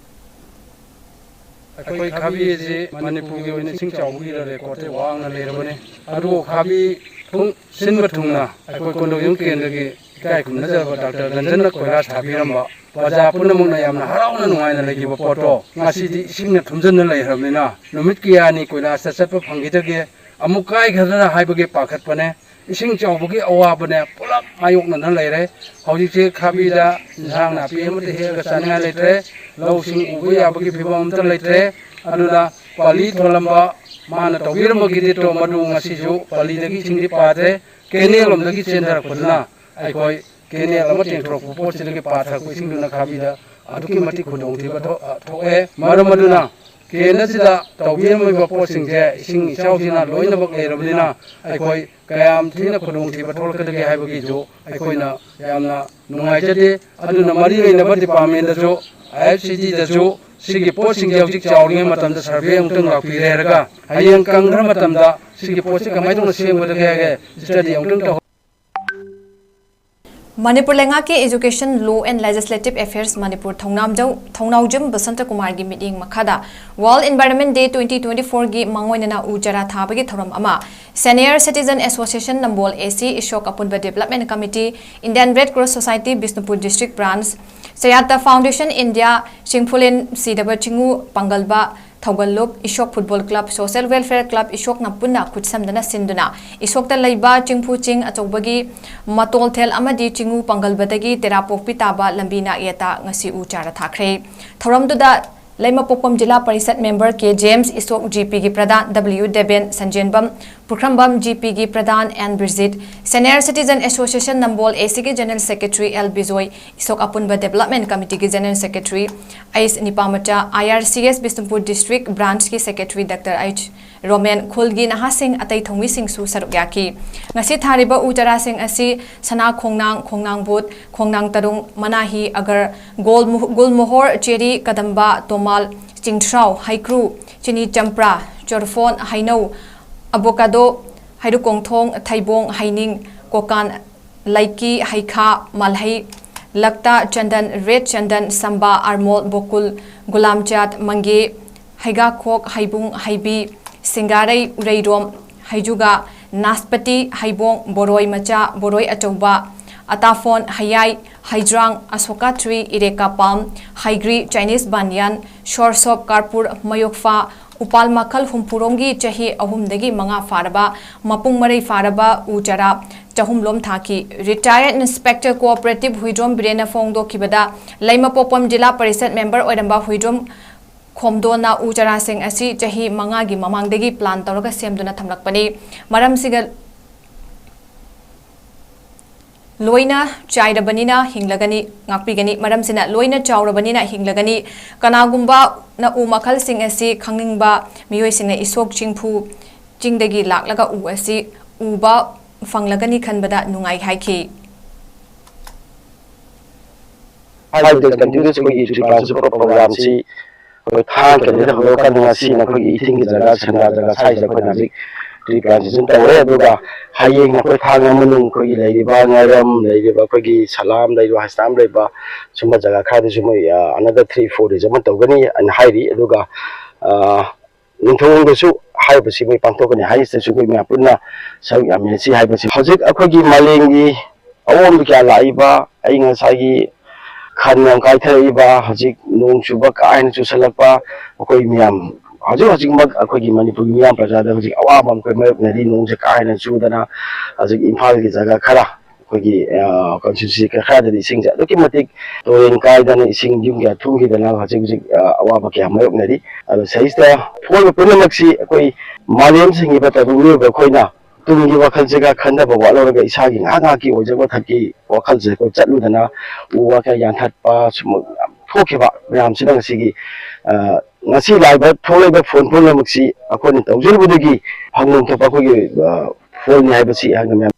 ꯑꯩꯈꯣꯏ ꯈꯥꯕꯤ ꯑꯁꯤ ꯃꯅꯤꯄꯨꯔꯒꯤ ꯑꯣꯏꯅ ꯏꯁꯤꯡ ꯆꯥꯎꯕꯒꯤ record ꯁꯦ ꯋꯥꯡꯅ ꯂꯩꯔꯕꯅꯤ꯫ ꯑꯗꯨꯕꯨ ꯈꯥꯕꯤ ꯊꯨꯡ ꯁꯤꯟꯕ ꯊꯨꯡꯅ ꯑꯩꯈꯣꯏ ꯀꯣꯟꯗꯣꯡ ꯌꯨꯝ ꯀꯦꯟꯗ꯭ꯔꯒꯤ ꯏꯀꯥꯏ ꯈꯨꯝꯅꯖꯔꯕ ꯗꯥꯛꯇꯔ ꯔꯟꯖꯟꯅ ꯀꯣꯏꯂꯥꯁ ꯊꯥꯕꯤꯔꯝꯕ, ꯄ꯭ꯔꯖꯥ ꯄꯨꯝꯅꯃꯛꯅ ꯌꯥꯝꯅ ꯍꯔꯥꯎꯅ ꯅꯨꯡꯉꯥꯏꯅ ꯂꯩꯈꯤꯕ ꯄꯣꯠꯇꯣ ꯉꯁꯤꯗꯤ ꯏꯁꯤꯡꯅ ꯊꯨꯝꯖꯤꯟꯅ ꯂꯩꯈ꯭ꯔꯕꯅꯤꯅ ꯅꯨꯃꯤꯠ ꯀꯌꯥꯅꯤ ꯀꯣꯏꯂꯥꯁꯇ ꯆꯠꯄ ꯐꯪꯈꯤꯗꯒꯦ, ꯑꯃꯨꯛ ꯀꯥꯏꯒꯗ꯭ꯔꯥ ꯍꯥꯏꯕꯒꯤ ꯄꯥꯈꯠꯄꯅꯦ꯫ ꯏꯁꯤꯡ ꯆꯥꯎꯕꯒꯤ ꯑꯋꯥꯕꯅꯦ ꯄꯨꯂꯞ ꯃꯥꯌꯣꯛꯅꯅ ꯂꯩꯔꯦ꯫ ꯍꯧꯖꯤꯛꯁꯦ ꯈꯥꯕꯤꯗ ꯏꯟꯁꯥꯡ ꯅꯥꯄꯤ ꯑꯃꯠꯇ ꯍꯦꯛꯑꯒ ꯆꯥꯅꯤꯡꯉꯥꯏ ꯂꯩꯇ꯭ꯔꯦ, ꯂꯧꯁꯤꯡ ꯎꯕ ꯌꯥꯕꯒꯤ ꯐꯤꯕꯝ ꯑꯃꯠꯇ ꯂꯩꯇ꯭ꯔꯦ꯫ ꯑꯗꯨꯅ ꯄꯥꯂꯤ ꯊꯣꯜꯂꯝꯕ ꯃꯥꯅ ꯇꯧꯕꯤꯔꯝꯕ ꯒꯤꯗꯤꯠꯇꯣ ꯃꯗꯨ ꯉꯁꯤꯁꯨ ꯄꯥꯂꯤꯗꯒꯤ ꯏꯁꯤꯡꯗꯤ ꯄꯥꯗ꯭ꯔꯦ꯫ ꯀꯦꯅꯦꯜ ꯂꯣꯝꯗꯒꯤ ꯆꯦꯟꯊꯔꯛꯄꯗꯨꯅ ꯑꯩꯈꯣꯏ ꯀꯦꯅꯦꯜ ꯑꯃ ꯇꯦꯡꯊꯣꯔꯛꯄ ꯄꯣꯠꯁꯤꯗꯒꯤ ꯄꯥꯊꯔꯛꯄ ꯏꯁꯤꯡꯗꯨꯅ ꯈꯥꯕꯤꯗ ꯑꯗꯨꯛꯀꯤ ꯃꯇꯤꯛ ꯈꯨꯗꯣꯡꯊꯤꯕ ꯊꯣꯛ-, ꯊꯣꯛꯑꯦ꯫ ꯃꯔꯝ ꯑꯗꯨꯅ ꯀꯦꯟ ꯑꯁꯤꯗ ꯇꯧꯕꯤꯔꯝꯃꯤꯕ ꯄꯣꯠꯁꯤꯡꯁꯦ ꯏꯁꯤꯡ ꯏꯆꯥꯎꯁꯤꯅ ꯂꯣꯏꯅꯃꯛ ꯂꯩꯔꯕꯅꯤꯅ ꯑꯩꯈꯣꯏ ꯀꯌꯥꯝ ꯊꯤꯅ ꯈꯨꯗꯣꯡꯊꯤꯕ ꯊꯣꯛꯂꯛꯀꯗꯒꯦ ꯍꯥꯏꯕꯒꯤꯁꯨ ꯑꯩꯈꯣꯏꯅ ꯌꯥꯝꯅ ꯅꯨꯡꯉꯥꯏꯖꯗꯦ꯫ ꯑꯗꯨꯅ ꯃꯔꯤ ꯂꯩꯅꯕ department ꯇꯁꯨ, I F C D ꯗꯁꯨ ꯁꯤꯒꯤ ꯄꯣꯠꯁꯤꯡꯁꯦ ꯍꯧꯖꯤꯛ ꯆꯥꯎꯔꯤꯉꯩ ꯃꯇꯝꯗ survey ꯑꯃꯨꯛꯇꯪ ꯂꯥꯛꯄꯤꯔꯦ ꯍꯥꯏꯔꯒ ꯍꯌꯦꯡ ꯀꯪꯈ꯭ꯔ ꯃꯇꯝꯗ ꯁꯤꯒꯤ ꯄꯣꯠꯁꯤ ꯀꯃꯥꯏꯅ ꯇꯧꯅ ꯁꯦꯝꯒꯗꯒꯦ ꯍꯥꯏꯒꯦ study ꯑꯃꯨꯛꯇꯪ ꯇꯧꯍꯧ-, ꯃꯅꯤꯄꯨꯔ ꯂꯩꯉꯥꯛꯀꯤ Education, Law and Legislative Affairs Manipur ꯊꯧꯅꯥꯝꯖꯧ-, ꯊꯧꯅꯥꯎꯖꯝ ꯕꯁꯟꯇ ꯀꯨꯃꯥꯔꯒꯤ ꯃꯤꯠꯌꯦꯡ ꯃꯈꯥꯗ World Environment Day twenty twenty four ꯒꯤ ꯃꯥꯡꯑꯣꯏꯅꯅ ꯎ ꯆꯥꯔꯥ ꯊꯥꯕꯒꯤ ꯊꯧꯔꯝ ꯑꯃ Senior Citizen Association Nambol, A C ꯏꯁꯣꯛ ꯑꯄꯨꯟꯕ Development Committee, Indian Red Cross Society Bishnupur District Branch, Chayat Foundation India, ꯁꯤꯡꯐꯨꯂꯦꯟ ꯁꯤꯗꯕ ꯆꯤꯡꯉꯨ ꯄꯥꯡꯒꯜꯕ, ꯊꯧꯒꯜꯂꯨꯞ, Ishok football club, social welfare club ꯏꯁꯣꯛꯅ ꯄꯨꯟꯅ ꯈꯨꯠꯁꯝꯗꯅ ꯁꯤꯟꯗꯨꯅ ꯏꯁꯣꯛꯇ ꯂꯩꯕ ꯆꯤꯡꯐꯨ ꯆꯤꯡ ꯑꯆꯧꯕꯒꯤ ꯃꯇꯣꯜꯊꯦꯜ ꯑꯃꯗꯤ ꯆꯤꯡꯉꯨ ꯄꯥꯡꯒꯜꯕꯗꯒꯤ ꯇꯦꯔꯥꯄꯣꯛꯄꯤ ꯇꯥꯕ ꯂꯝꯕꯤ ꯅꯥꯛꯌꯦꯠꯇ ꯉꯁꯤ ꯎ ꯆꯥꯔ ꯊꯥꯈ꯭ꯔꯦ꯫ ꯊꯧꯔꯝꯗꯨꯗ Leimapokpam Zila Parishad member K James, Ishok G ꯄꯤꯒꯤ ꯄ꯭ꯔꯙꯥꯟ ꯗꯕ꯭ꯂꯤꯎ ꯗꯦꯕꯦꯟ, ꯁꯟꯖꯦꯟꯕꯝ ꯄꯨꯈ꯭ꯔꯝꯕꯝ ꯖꯤ ꯄꯤꯒꯤ ꯄ꯭ꯔꯙꯥꯟ N Brijit, senior citizen association Nambol A ꯁꯤꯒꯤ general secretary L Bijoy, Ishok ꯑꯄꯨꯟꯕ ꯗꯦꯕꯂꯞꯃꯦꯟ ꯀꯃꯤꯇꯤꯒꯤ ꯖꯦꯅꯔꯦꯜ ꯁꯦꯀ꯭ꯔꯦꯇꯔꯤ ꯑꯩꯁ Nipamacha, I R C S Bishnupur district ꯕ꯭ꯔꯥꯟꯆꯀꯤ ꯁꯦꯀ꯭ꯔꯦꯇꯔꯤ ꯗꯥꯛꯇꯔ ꯑꯩꯆ ꯔꯣꯃꯦꯟ, ꯈꯨꯜꯒꯤ ꯅꯍꯥꯁꯤꯡ, ꯑꯇꯩ ꯊꯧꯃꯤꯁꯤꯡꯁꯨ ꯁꯔꯨꯛ ꯌꯥꯈꯤ꯫ ꯉꯁꯤ ꯊꯥꯔꯤꯕ ꯎ ꯆꯥꯔꯥꯁꯤꯡ ꯑꯁꯤ ꯁꯅꯥ ꯈꯣꯡꯅꯥꯡ, ꯈꯣꯡꯅꯥꯡ ꯕꯨꯠ, ꯈꯣꯡꯅꯥꯡ ꯇꯔꯨꯡ, ꯃꯅꯥꯍꯤ, ꯑꯒꯔ, ꯒꯣꯜ ꯃꯨ-, ꯒꯨꯜꯃꯣꯍꯣꯔ, ꯆꯦꯔꯤ, ꯀꯗꯝꯕ, ꯇꯣꯃꯥꯜ, ꯆꯤꯡꯊ꯭ꯔꯥꯎ, ꯍꯩꯀ꯭ꯔꯨ, ꯆꯤꯅꯤ ꯆꯝꯄ꯭ꯔꯥ, ꯆꯣꯔꯐꯣꯟ, ꯍꯩꯅꯧ, ꯑꯕꯣꯀꯥꯗꯣ, ꯍꯩꯔꯨꯀꯣꯡꯊꯣꯡ, ꯊꯩꯕꯣꯡ, ꯍꯩꯅꯤꯡ, ꯀꯣꯀꯥꯟ, ꯂꯩꯀꯤ, ꯍꯩꯈꯥ, ꯃꯜꯍꯩ, ꯂꯛꯇ, ꯆꯟꯗꯟ, ꯔꯦꯗ ꯆꯟꯗꯟ, ꯁꯝꯕꯥ, ꯑꯔꯃꯣꯜ, ꯕꯣꯀꯨꯜ, ꯒꯨꯂꯥꯝ ꯖꯥꯠ, ꯃꯪꯒꯦ, ꯍꯩꯒꯥꯈꯣꯛ, ꯍꯩꯕꯨꯡ, ꯍꯩꯕꯤ, ꯁꯤꯡꯒꯥꯔꯩ, ꯎꯔꯩꯔꯣꯝ, ꯍꯩꯖꯨꯒꯥ, ꯅꯥꯁꯄꯇꯤ, ꯍꯩꯕꯣꯡ, ꯕꯣꯔꯣꯏ ꯃꯆꯥ, ꯕꯣꯔꯣꯏ ꯑꯆꯧꯕ, ꯑꯇꯥꯐꯣꯟ, ꯍꯌꯥꯏ, ꯍꯩꯖ꯭ꯔꯥꯡ, ꯑꯁꯣꯀꯥ ꯇ꯭ꯔꯤ, ꯏꯔꯦꯀꯥ ꯄꯥꯝ, ꯍꯩꯒ꯭ꯔꯤ, ꯆꯥꯏꯅꯤꯁ ꯕꯥꯟꯌꯥꯟ, ꯁꯣꯔꯁꯣꯞ, ꯀꯥꯔꯄꯨꯔ, ꯃꯌꯣꯛꯐꯥ, ꯎꯄꯥꯜ ꯃꯈꯜ ꯍꯨꯝꯐꯨꯔꯣꯝꯒꯤ ꯆꯍꯤ ꯑꯍꯨꯝꯗꯒꯤ ꯃꯉꯥ ꯐꯥꯔꯕ, ꯃꯄꯨꯡ ꯃꯔꯩ ꯐꯥꯔꯕ ꯎ ꯆꯥꯔꯥ ꯆꯍꯨꯝꯂꯣꯝ ꯊꯥꯈꯤ꯫ ꯔꯤꯇꯥꯌꯔꯗ inspector cooperative Huidrom ꯕꯤꯔꯦꯟꯅ ꯐꯣꯡꯗꯣꯛꯈꯤꯕꯗ, ꯂꯩꯃꯄꯣꯛꯄꯝ Zila Parishad member ꯑꯣꯏꯔꯝꯕ ꯍꯨꯏꯗ꯭ꯔꯣꯝ ꯈꯣꯝꯗꯣꯟꯅ ꯎ ꯆꯥꯔꯥꯁꯤꯡ ꯑꯁꯤ ꯆꯍꯤ ꯃꯉꯥꯒꯤ ꯃꯃꯥꯡꯗꯒꯤ ꯄ꯭ꯂꯥꯟ ꯇꯧꯔꯒ ꯁꯦꯝꯗꯨꯅ ꯊꯝꯂꯛꯄꯅꯤ꯫ ꯃꯔꯝꯁꯤꯒ ꯂꯣꯏꯅ ꯆꯥꯏꯔꯕꯅꯤꯅ ꯍꯤꯡꯂꯒꯅꯤ, ꯉꯥꯛꯄꯤꯒꯅꯤ꯫ ꯃꯔꯝꯁꯤꯅ ꯂꯣꯏꯅ ꯆꯥꯎꯔꯕꯅꯤꯅ ꯍꯤꯡꯂꯒꯅꯤ꯫ ꯀꯅꯥꯒꯨꯝꯕꯅ ꯎ ꯃꯈꯜꯁꯤꯡ ꯑꯁꯤ ꯈꯪꯅꯤꯡꯕ ꯃꯤꯑꯣꯏꯁꯤꯡꯅ ꯏꯁꯣꯛ ꯆꯤꯡꯐꯨ ꯆꯤꯡꯗꯒꯤ ꯂꯥꯛꯂꯒ ꯎ ꯑꯁꯤ ꯎꯕ ꯐꯪꯂꯒꯅꯤ ꯈꯟꯕꯗ ꯅꯨꯡꯉꯥꯏ ꯍꯥꯏꯈꯤ꯫ ꯍꯥꯏꯔꯤꯕ ꯀꯟꯇꯤꯅ꯭ꯌꯨꯁ ꯑꯩꯈꯣꯏꯒꯤ ꯇ꯭ꯔꯤ ꯄ꯭ꯂꯥꯟꯇꯦꯁꯟ ꯄ꯭ꯔꯣꯒ꯭ꯔꯥꯝꯁꯤ ꯑꯩꯈꯣꯏ ꯊꯥꯡ ꯀꯩꯗ ꯍꯧꯔꯀꯥꯟꯗ ꯉꯁꯤꯅ ꯑꯩꯈꯣꯏꯒꯤ ꯏꯊꯤꯡꯒꯤ ꯖꯒꯥ, ꯁꯦꯟꯗ꯭ꯔꯥ ꯖꯒꯥ ꯁ꯭ꯋꯥꯏꯁꯤꯗ ꯑꯩꯈꯣꯏꯅ ꯍꯧꯖꯤꯛ ꯇ꯭ꯔꯤ ꯄ꯭ꯂꯥꯟꯇꯦꯁꯟ ꯇꯧꯔꯦ꯫ ꯑꯗꯨꯒ ꯍꯌꯦꯡ ꯑꯩꯈꯣꯏ ꯊꯥꯡꯒ ꯃꯅꯨꯡ ꯑꯩꯈꯣꯏꯒꯤ ꯂꯩꯔꯤꯕ ꯉꯥꯏꯔꯝ ꯂꯩꯔꯤꯕ, ꯑꯩꯈꯣꯏꯒꯤ ꯁꯂꯥꯝ ꯂꯩꯔꯤꯕ, ꯍꯁꯇꯥꯝ ꯂꯩꯔꯤꯕ ꯁꯨꯝꯕ ꯖꯒꯥ ꯈꯔꯗꯁꯨ ꯃꯣꯏ ꯑꯅꯗꯔ ꯊ꯭ꯔꯤ ꯐꯣꯔ ꯗꯦꯖ ꯑꯃ ꯇꯧꯒꯅꯤ ꯑꯅ ꯍꯥꯏꯔꯤ꯫ ꯑꯗꯨꯒ ꯅꯤꯡꯊꯧꯔꯣꯝꯗꯁꯨ ꯍꯥꯏꯔꯤꯕꯁꯤ ꯃꯣꯏ ꯄꯥꯡꯊꯣꯛꯀꯅꯤ ꯍꯥꯏꯔꯤꯁꯤꯗꯁꯨ ꯑꯩꯈꯣꯏ ꯃꯌꯥꯝ ꯄꯨꯟꯅ ꯁꯔꯨꯛ ꯌꯥꯃꯤꯟꯅꯁꯤ ꯍꯥꯏꯕꯁꯤ꯫ ꯍꯧꯖꯤꯛ ꯑꯩꯈꯣꯏꯒꯤ ꯃꯥꯂꯦꯝꯒꯤ ꯑꯑꯣꯟꯕ ꯀꯌꯥ ꯂꯥꯛꯏꯕ, ꯑꯏꯪ ꯑꯁꯥꯒꯤ ꯈꯟ ꯌꯥꯝ ꯀꯥꯏꯊꯔꯛꯏꯕ, ꯍꯧꯖꯤꯛ ꯅꯣꯡ ꯆꯨꯕ ꯀꯥ ꯍꯦꯟꯅ ꯆꯨꯁꯜꯂꯛꯄ, ꯑꯩꯈꯣꯏ ꯃꯤꯌꯥꯝ, ꯍꯧꯖꯤꯛ ꯍꯧꯖꯤꯛꯃꯛ ꯑꯩꯈꯣꯏꯒꯤ ꯃꯅꯤꯄꯨꯔꯒꯤ ꯃꯤꯌꯥꯝ ꯄ꯭ꯔꯖꯥꯗ ꯍꯧꯖꯤꯛ ꯑꯋꯥꯕ ꯑꯃ ꯑꯩꯈꯣꯏ ꯃꯥꯌꯣꯛꯅꯔꯤ꯫ ꯅꯣꯡꯁꯦ ꯀꯥ ꯍꯦꯟꯅ ꯆꯨꯗꯅ ꯍꯧꯖꯤꯛ ꯏꯝꯐꯥꯜꯒꯤ ꯖꯒꯥ ꯈꯔ, ꯑꯩꯈꯣꯏꯒꯤ, ꯑ, constituency ꯈꯔꯗꯗꯤ ꯏꯁꯤꯡꯁꯦ ꯑꯗꯨꯛꯀꯤ ꯃꯇꯤꯛ ꯇꯨꯔꯦꯟ ꯀꯥꯏꯗꯅ ꯏꯁꯤꯡ ꯌꯨꯝ ꯀꯌꯥ ꯊꯨꯝꯈꯤꯗꯅ ꯍꯧꯖꯤꯛ ꯍꯧꯖꯤꯛ, ꯑ, ꯑꯋꯥꯕ ꯀꯌꯥ ꯃꯥꯌꯣꯛꯅꯔꯤ꯫ ꯑꯗꯣ ꯁꯤꯗꯩꯁꯤꯗ ꯊꯣꯛꯂꯤꯕ ꯄꯨꯝꯅꯃꯛꯁꯤ ꯑꯩꯈꯣꯏ ꯃꯥꯂꯦꯝ ꯁꯤꯡꯉꯤꯕ ꯇꯥꯏꯕꯪ ꯃꯤꯑꯣꯏꯕ ꯑꯩꯈꯣꯏꯅ ꯇꯨꯡꯒꯤ ꯋꯥꯈꯜꯁꯤꯒ ꯈꯟꯊꯕ ꯋꯥꯠꯍꯧꯔꯒ ꯏꯁꯥꯒꯤ ꯉꯥꯏꯍꯥꯛ ꯉꯥꯏꯍꯥꯛꯀꯤ ꯑꯣꯏꯖꯕ ꯊꯛꯀꯤ ꯋꯥꯈꯜꯁꯦ ꯑꯩꯈꯣꯏ ꯆꯠꯂꯨꯗꯅ ꯎ ꯋꯥ ꯀꯌꯥ ꯌꯥꯟꯊꯠꯄ ꯁꯨꯝ ꯌꯥꯝ ꯊꯣꯛꯈꯤꯕ ꯃꯌꯥꯝꯁꯤꯅ ꯉꯁꯤꯒꯤ, ꯑ, ꯉꯁꯤ ꯂꯥꯛꯏꯕ ꯊꯣꯛꯂꯛꯏꯕ ꯐꯣꯟ ꯄꯨꯝꯅꯃꯛꯁꯤ ꯑꯩꯈꯣꯏꯅ ꯇꯧꯖꯔꯨꯕꯗꯒꯤ ꯐꯪꯐꯝ ꯊꯣꯛꯄ ꯑꯩꯈꯣꯏꯒꯤ, ꯑ, ꯐꯣꯟꯅꯤ ꯍꯥꯏꯕꯁꯤ ꯑꯩꯍꯥꯛꯅ ꯃꯌꯥꯝ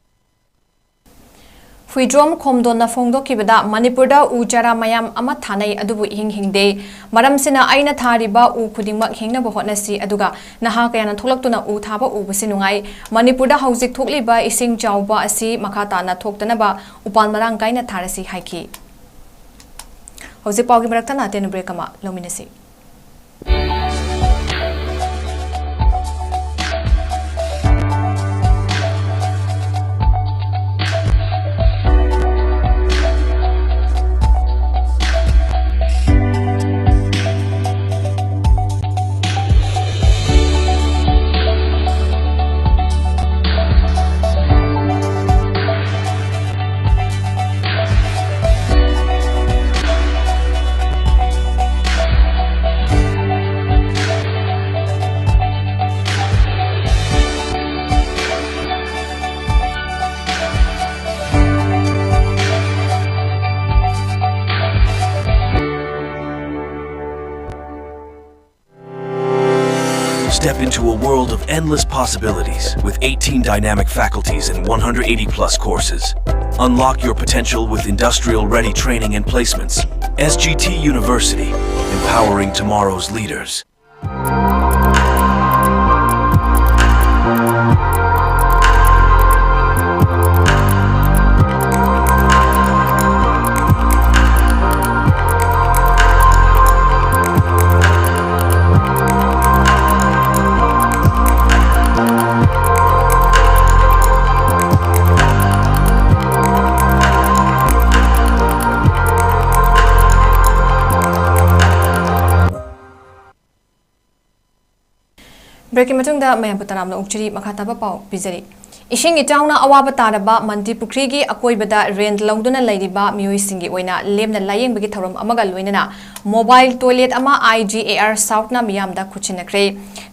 ꯍꯨꯏꯗ꯭ꯔꯣꯝ ꯈꯣꯝꯗꯣꯟꯅ ꯐꯣꯡꯗꯣꯛꯈꯤꯕꯗ, ꯃꯅꯤꯄꯨꯔꯗ ꯎ ꯆꯥꯔꯥ ꯃꯌꯥꯝ ꯑꯃ ꯊꯥꯅꯩ, ꯑꯗꯨꯕꯨ ꯏꯍꯤꯡ ꯍꯤꯡꯗꯦ꯫ ꯃꯔꯝꯁꯤꯅ ꯑꯩꯅ ꯊꯥꯔꯤꯕ ꯎ ꯈꯨꯗꯤꯡꯃꯛ ꯍꯤꯡꯅꯕ ꯍꯣꯠꯅꯁꯤ, ꯑꯗꯨꯒ ꯅꯍꯥ ꯀꯌꯥꯅ ꯊꯣꯛꯂꯛꯇꯨꯅ ꯎ ꯊꯥꯕ ꯎꯕꯁꯤ ꯅꯨꯡꯉꯥꯏ꯫ ꯃꯅꯤꯄꯨꯔꯗ ꯍꯧꯖꯤꯛ ꯊꯣꯛꯂꯤꯕ ꯏꯁꯤꯡ ꯆꯥꯎꯕ ꯑꯁꯤ ꯃꯈꯥ ꯇꯥꯅ ꯊꯣꯛꯇꯅꯕ ꯎꯄꯥꯜ ꯃꯔꯥꯡ ꯀꯥꯏꯅ ꯊꯥꯔꯁꯤ ꯍꯥꯏꯈꯤ꯫ ꯍꯧꯖꯤꯛ ꯄꯥꯎꯒꯤ ꯃꯔꯛꯇ ꯅꯥꯇꯦꯟ break ꯑꯃ ꯂꯧꯃꯤꯟꯅꯁꯤ꯫ Step into a world of endless possibilities with eighteen dynamic faculties and one hundred eighty plus courses. Unlock your potential with industrial ready training and placements. S G T University, empowering tomorrow's leaders. ꯕ꯭ꯔꯦꯛꯀꯤ ꯃꯇꯨꯡꯗ ꯃꯌꯥꯝꯕꯨ ꯇꯔꯥꯝꯅ ꯑꯣꯛꯆꯔꯤ꯫ ꯃꯈꯥ ꯇꯥꯕ ꯄꯥꯎ ꯄꯤꯖꯔꯤ꯫ ꯏꯁꯤꯡ ꯏꯆꯥꯎꯅ ꯑꯋꯥꯕ ꯇꯥꯔꯕ ꯃꯟꯇ꯭ꯔꯤ ꯄꯨꯈ꯭ꯔꯤꯒꯤ ꯑꯀꯣꯏꯕꯗ ꯔꯦꯟꯠ ꯂꯧꯗꯨꯅ ꯂꯩꯔꯤꯕ ꯃꯤꯑꯣꯏꯁꯤꯡꯒꯤ ꯑꯣꯏꯅ ꯂꯦꯝꯅ ꯂꯥꯌꯦꯡꯕꯒꯤ ꯊꯧꯔꯝ ꯑꯃꯒ ꯂꯣꯏꯅꯅ ꯃꯣꯕꯥꯏꯜ ꯇꯣꯏꯂꯦꯠ ꯑꯃ ꯑꯥꯏ ꯖꯤ ꯑꯦ ꯑꯥꯔ ꯁꯥꯎꯠꯅ ꯃꯤꯌꯥꯝꯗ ꯈꯨꯠꯁꯤꯟꯅꯈ꯭ꯔꯦ꯫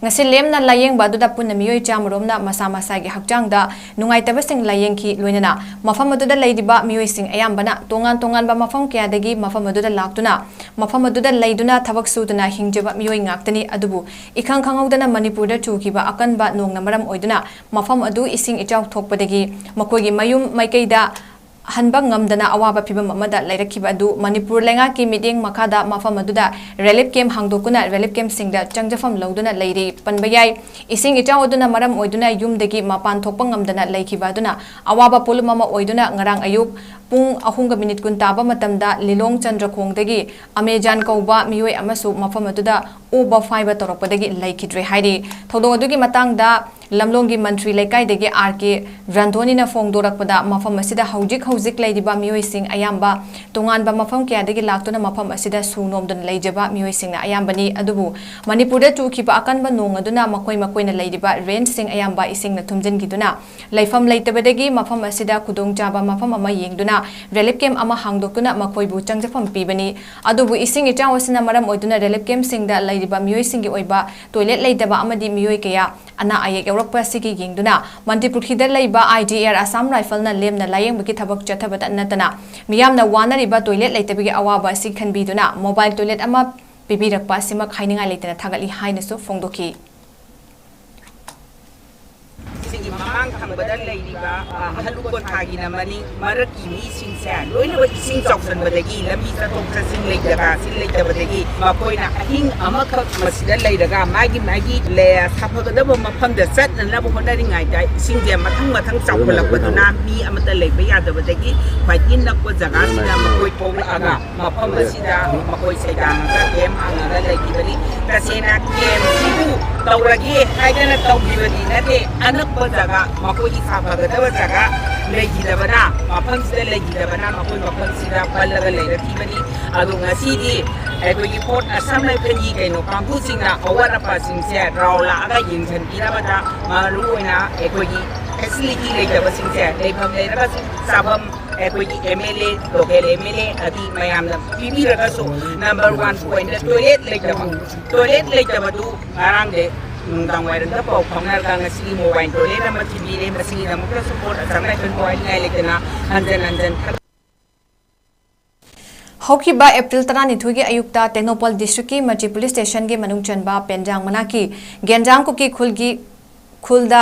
ꯉꯁꯤ ꯂꯦꯝꯅ ꯂꯥꯌꯦꯡꯕ ꯑꯗꯨꯗ ꯄꯨꯟꯅ ꯃꯤꯑꯣꯏ ꯆꯥꯃꯔꯣꯝꯅ ꯃꯁꯥ ꯃꯁꯥꯒꯤ ꯍꯛꯆꯥꯡꯗ ꯅꯨꯡꯉꯥꯏꯇꯕꯁꯤꯡ ꯂꯥꯌꯦꯡꯈꯤ꯫ ꯂꯣꯏꯅꯅ ꯃꯐꯝ ꯑꯗꯨꯗ ꯂꯩꯔꯤꯕ ꯃꯤꯑꯣꯏꯁꯤꯡ ꯑꯌꯥꯝꯕꯅ ꯇꯣꯉꯥꯟ ꯇꯣꯉꯥꯟꯕ ꯃꯐꯝ ꯀꯌꯥꯗꯒꯤ ꯃꯐꯝ ꯑꯗꯨꯗ ꯂꯥꯛꯇꯨꯅ ꯃꯐꯝ ꯑꯗꯨꯗ ꯂꯩꯗꯨꯅ ꯊꯕꯛ ꯁꯨꯗꯨꯅ ꯍꯤꯡꯖꯕ ꯃꯤꯑꯣꯏ ꯉꯥꯛꯇꯅꯤ꯫ ꯑꯗꯨꯕꯨ ꯏꯈꯪ ꯈꯪꯍꯧꯗꯅ ꯃꯅꯤꯄꯨꯔꯗ ꯆꯨꯈꯤꯕ ꯑꯀꯟꯕ ꯅꯣꯡꯅ ꯃꯔꯝ ꯑꯣꯏꯗꯨꯅ ꯃꯐꯝ ꯑꯗꯨ ꯏꯁꯤꯡ ꯏꯆꯥꯎ ꯊꯣꯛꯄꯗꯒꯤ ꯃꯈꯣꯏꯒꯤ ꯃꯌꯨꯝ ꯃꯥꯏꯀꯩꯗ ꯍꯟꯕ ꯉꯝꯗꯅ ꯑꯋꯥꯕ ꯐꯤꯚꯝ ꯑꯃꯗ ꯂꯩꯔꯛꯈꯤꯕ ꯑꯗꯨ ꯃꯅꯤꯄꯨꯔ ꯂꯩꯉꯥꯛꯀꯤ ꯃꯤꯠꯌꯦꯡ ꯃꯈꯥꯗ ꯃꯐꯝ ꯑꯗꯨꯗ ꯔꯤꯂꯤꯐ ꯀꯦꯝꯞ ꯍꯥꯡꯗꯣꯛꯇꯨꯅ ꯔꯤꯂꯤꯐ ꯀꯦꯝꯞꯁꯤꯡꯗ ꯆꯪꯖꯐꯝ ꯂꯧꯗꯨꯅ ꯂꯩꯔꯤ꯫ ꯄꯟꯕ ꯌꯥꯏ, ꯏꯁꯤꯡ ꯏꯆꯥꯎ ꯑꯗꯨꯅ ꯃꯔꯝ ꯑꯣꯏꯗꯨꯅ ꯌꯨꯝꯗꯒꯤ ꯃꯄꯥꯟ ꯊꯣꯛꯄ ꯉꯝꯗꯅ ꯂꯩꯈꯤꯕ ꯑꯗꯨꯅ ꯑꯋꯥꯕ ꯄꯣꯠꯂꯨꯝ ꯑꯃ ꯑꯣꯏꯗꯨꯅ ꯉꯔꯥꯡ ꯑꯌꯨꯛ ꯄꯨꯡ ꯑꯍꯨꯝꯒ ꯃꯤꯅꯤꯠ ꯀꯨꯟ ꯇꯥꯕ ꯃꯇꯝꯗ ꯂꯤꯂꯣꯡ ꯆꯟꯗ꯭ꯔꯈꯣꯡꯗꯒꯤ ꯑꯃꯦꯖꯥꯟ ꯀꯧꯕ ꯃꯤꯑꯣꯏ ꯑꯃꯁꯨ ꯃꯐꯝ ꯑꯗꯨꯗ ꯑꯣꯕ ꯐꯥꯏꯕ ꯇꯧꯔꯛꯄꯗꯒꯤ ꯂꯩꯈꯤꯗ꯭ꯔꯦ ꯍꯥꯏꯔꯤ꯫ ꯊꯧꯗꯣꯛ ꯑꯗꯨꯒꯤ ꯃꯇꯥꯡꯗ ꯂꯝꯂꯣꯡꯒꯤ ꯃꯟꯇ꯭ꯔꯤ ꯂꯩꯀꯥꯏꯗꯒꯤ ꯑꯥꯔ ꯀꯦ ꯔꯟꯙꯣꯅꯤꯅ ꯐꯣꯡꯗꯣꯔꯛꯄꯗ, ꯃꯐꯝ ꯑꯁꯤꯗ ꯍꯧꯖꯤꯛ ꯍꯧꯖꯤꯛ ꯂꯩꯔꯤꯕ ꯃꯤꯑꯣꯏꯁꯤꯡ ꯑꯌꯥꯝꯕ ꯇꯣꯉꯥꯟꯕ ꯃꯐꯝ ꯀꯌꯥꯗꯒꯤ ꯂꯥꯛꯇꯨꯅ ꯃꯐꯝ ꯑꯁꯤꯗ ꯁꯨ ꯅꯣꯝꯗꯨꯅ ꯂꯩꯖꯕ ꯃꯤꯑꯣꯏꯁꯤꯡꯅ ꯑꯌꯥꯝꯕꯅꯤ꯫ ꯑꯗꯨꯕꯨ ꯃꯅꯤꯄꯨꯔꯗ ꯆꯨꯈꯤꯕ ꯑꯀꯟꯕ ꯅꯣꯡ ꯑꯗꯨꯅ ꯃꯈꯣꯏ ꯃꯈꯣꯏꯅ ꯂꯩꯔꯤꯕ ꯔꯦꯟꯠꯁꯤꯡ ꯑꯌꯥꯝꯕ ꯏꯁꯤꯡꯅ ꯊꯨꯝꯖꯤꯟꯈꯤꯗꯨꯅ ꯂꯩꯐꯝ ꯂꯩꯇꯕꯗꯒꯤ ꯃꯐꯝ ꯑꯁꯤꯗ ꯈꯨꯗꯣꯡꯆꯥꯕ ꯃꯐꯝ ꯑꯃ ꯌꯦꯡꯗꯨꯅ ꯔꯤꯂꯤꯐ ꯀꯦꯝꯞ ꯑꯃ ꯍꯥꯡꯗꯣꯛꯇꯨꯅ ꯃꯈꯣꯏꯕꯨ ꯆꯪꯖꯐꯝ ꯄꯤꯕꯅꯤ꯫ ꯑꯗꯨꯕꯨ ꯏꯁꯤꯡ ꯏꯆꯥꯎ ꯑꯁꯤꯅ ꯃꯔꯝ ꯑꯣꯏꯗꯨꯅ ꯔꯤꯂꯤꯐ ꯀꯦꯝꯞꯁꯤꯡꯗ ꯂꯩꯔꯤꯕ ꯃꯤꯑꯣꯏꯁꯤꯡꯒꯤ ꯑꯣꯏꯕ ꯇꯣꯏꯂꯦꯠ ꯂꯩꯇꯕ ꯑꯃꯗꯤ ꯃꯤꯑꯣꯏ ꯀꯌꯥ ꯑꯅꯥ ꯑꯌꯦꯛ ꯌꯥꯎꯔꯛꯄ ꯑꯁꯤꯒꯤ ꯌꯦꯡꯗꯨꯅ ꯃꯟꯇ꯭ꯔꯤ ꯄꯨꯈ꯭ꯔꯤꯗ ꯂꯩꯕ ꯑꯥꯏ ꯖꯤ ꯑꯦ ꯑꯥꯔ ꯑꯁꯥꯝ ꯔꯥꯏꯐꯜꯅ ꯂꯦꯝꯅ ꯂꯥꯌꯦꯡꯕꯒꯤ ꯊꯕꯛ ꯆꯠꯊꯕꯇ ꯅꯠꯇꯅ ꯃꯤꯌꯥꯝꯅ ꯋꯥꯅꯔꯤꯕ ꯇꯣꯏꯂꯦꯠ ꯂꯩꯇꯕꯒꯤ ꯑꯋꯥꯕ ꯑꯁꯤ ꯈꯟꯕꯤꯗꯨꯅ ꯃꯣꯕꯥꯏꯜ ꯇꯣꯏꯂꯦꯠ ꯑꯃ ꯄꯤꯕꯤꯔꯛꯄ ꯑꯁꯤꯃꯛ ꯍꯥꯏꯅꯤꯡꯉꯥꯏ ꯂꯩꯇꯅ ꯊꯥꯒꯠꯂꯤ ꯍꯥꯏꯅꯁꯨ ꯐꯣꯡꯗꯣꯛꯈꯤ꯫ ꯁꯤꯒꯤ ꯃꯃꯥꯡ ꯊꯪꯕꯗ ꯂꯩꯔꯤꯕ, ꯑ, ꯑꯍꯜ ꯀꯣꯊꯥꯒꯤꯅ ꯃꯅꯤꯡ, ꯃꯔꯛꯀꯤ ꯃꯤꯁꯤꯡꯁꯦ ꯂꯣꯏꯅꯃꯛ ꯏꯁꯤꯡ ꯆꯥꯎꯁꯟꯕꯗꯒꯤ ꯂꯝꯕꯤ ꯆꯠꯊꯣꯛ ꯆꯠꯁꯤꯟ ꯂꯩꯇꯕ, ꯁꯤ ꯂꯩꯇꯕꯗꯒꯤ ꯃꯈꯣꯏꯅ ꯑꯍꯤꯡ ꯑꯃꯈꯛ ꯃꯁꯤꯗ ꯂꯩꯔꯒ ꯃꯥꯒꯤ ꯃꯥꯒꯤ ꯂꯦ-, ꯁꯥꯐꯒꯗꯕ ꯃꯐꯝꯗ ꯆꯠꯅꯅꯕ ꯍꯣꯠꯅꯔꯤꯉꯩꯗ ꯏꯁꯤꯡꯁꯦ ꯃꯊꯪ ꯃꯊꯪ ꯆꯥꯎꯈꯠꯂꯛꯄꯗꯨꯅ ꯃꯤ ꯑꯃꯠꯇ ꯂꯩꯕ ꯌꯥꯗꯕꯗꯒꯤ ꯈ꯭ꯋꯥꯏꯗꯒꯤ ꯅꯛꯄ ꯖꯒꯥꯁꯤꯗ ꯃꯈꯣꯏ ꯊꯣꯛꯂꯛꯑꯒ ꯃꯐꯝ ꯑꯁꯤꯗ ꯃꯈꯣꯏ ꯁꯩꯗꯥꯡꯉꯒ ꯀꯦꯝ ꯍꯥꯡꯉꯒ ꯂꯩꯈꯤꯕꯅꯤ꯫ ꯇꯁꯦꯡꯅ ꯀꯦꯝꯁꯤꯕꯨ ꯇꯧꯔꯒꯦ ꯍꯥꯏꯗꯅ ꯇꯧꯈꯤꯕꯗꯤ ꯅꯠꯇꯦ꯫ ꯑꯅꯛꯄ ꯖꯒꯥ, ꯃꯈꯣꯏꯒꯤ ꯁꯥꯐꯒꯗꯕ ꯖꯒꯥ ꯂꯩꯈꯤꯗꯕꯅ, ꯃꯐꯝꯁꯤꯗ ꯂꯩꯈꯤꯗꯕꯅ ꯃꯈꯣꯏ ꯃꯐꯝꯁꯤꯗ ꯄꯜꯂꯒ ꯂꯩꯔꯛꯈꯤꯕꯅꯤ꯫ ꯑꯗꯣ ꯉꯁꯤꯗꯤ ꯑꯩꯈꯣꯏꯒꯤ ꯐꯣꯔꯠ ꯑꯁꯥꯝ ꯔꯥꯏꯐꯜꯒꯤ ꯀꯩꯅꯣ ꯀꯥꯡꯕꯨꯁꯤꯡꯅ ꯑꯋꯥꯠ ꯑꯄꯥꯁꯤꯡꯁꯦ ꯔꯥꯎ ꯂꯥꯛꯑꯒ ꯌꯦꯡꯁꯤꯟꯕꯤꯅꯕꯗ, ꯃꯔꯨꯑꯣꯏꯅ ꯑꯩꯈꯣꯏꯒꯤ ꯐꯦꯁꯤꯂꯤꯇꯤ ꯂꯩꯇꯕꯁꯤꯡꯁꯦ, ꯂꯩꯐꯝ ꯂꯩꯔꯒꯁꯨ ꯆꯥꯐꯝ ꯑꯩꯈꯣꯏꯒꯤ M L A, local M L A ꯑꯗꯤ ꯃꯌꯥꯝꯅ ꯄꯤꯕꯤꯔꯒꯁꯨ, ꯅꯝꯕꯔ ꯋꯥꯟ ꯄꯣꯏꯟꯗ ꯇꯣꯏꯂꯦꯠ ꯂꯩꯇꯕ, ꯇꯣꯏꯂꯦꯠ ꯂꯩꯇꯕꯗꯨ ꯉꯔꯥꯡꯗꯩ ꯅꯨꯡꯗꯥꯡ ꯋꯥꯏꯔꯝꯗ ꯄꯥꯎ ꯐꯥꯎꯅꯔꯒ ꯉꯁꯤꯒꯤ ꯃꯣꯕꯥꯏꯜ ꯇꯣꯏꯂꯦꯠ ꯑꯃ ꯊꯤꯟꯕꯤꯔꯦ꯫ ꯃꯁꯤꯒꯤꯗꯃꯛꯇꯁꯨ ꯐꯣꯔꯠ ꯑꯁꯥꯝ ꯔꯥꯏꯐꯜꯕꯨ ꯍꯥꯏꯅꯤꯡꯉꯥꯏ ꯂꯩꯇꯅ ꯍꯟꯖꯟ ꯍꯟꯖꯟ ꯊꯥꯒꯠ- ꯍꯧꯈꯤꯕ ꯑꯦꯄ꯭ꯔꯤꯜ ꯇꯔꯥꯅꯤꯊꯣꯏꯒꯤ ꯑꯌꯨꯛꯇ ꯇꯦꯡꯅꯧꯄꯜ ꯗꯤꯁꯇ꯭ꯔꯤꯛꯀꯤ ꯃꯆꯤ ꯄꯨꯂꯤꯁ ꯁ꯭ꯇꯦꯁꯟꯒꯤ ꯃꯅꯨꯡ ꯆꯟꯕ ꯄꯦꯟꯖꯥꯡ ꯃꯅꯥꯛꯀꯤ ꯒꯦꯟꯖꯥꯡ ꯀꯨꯀꯤ ꯈꯨꯜꯒꯤ ꯈꯨꯜꯗ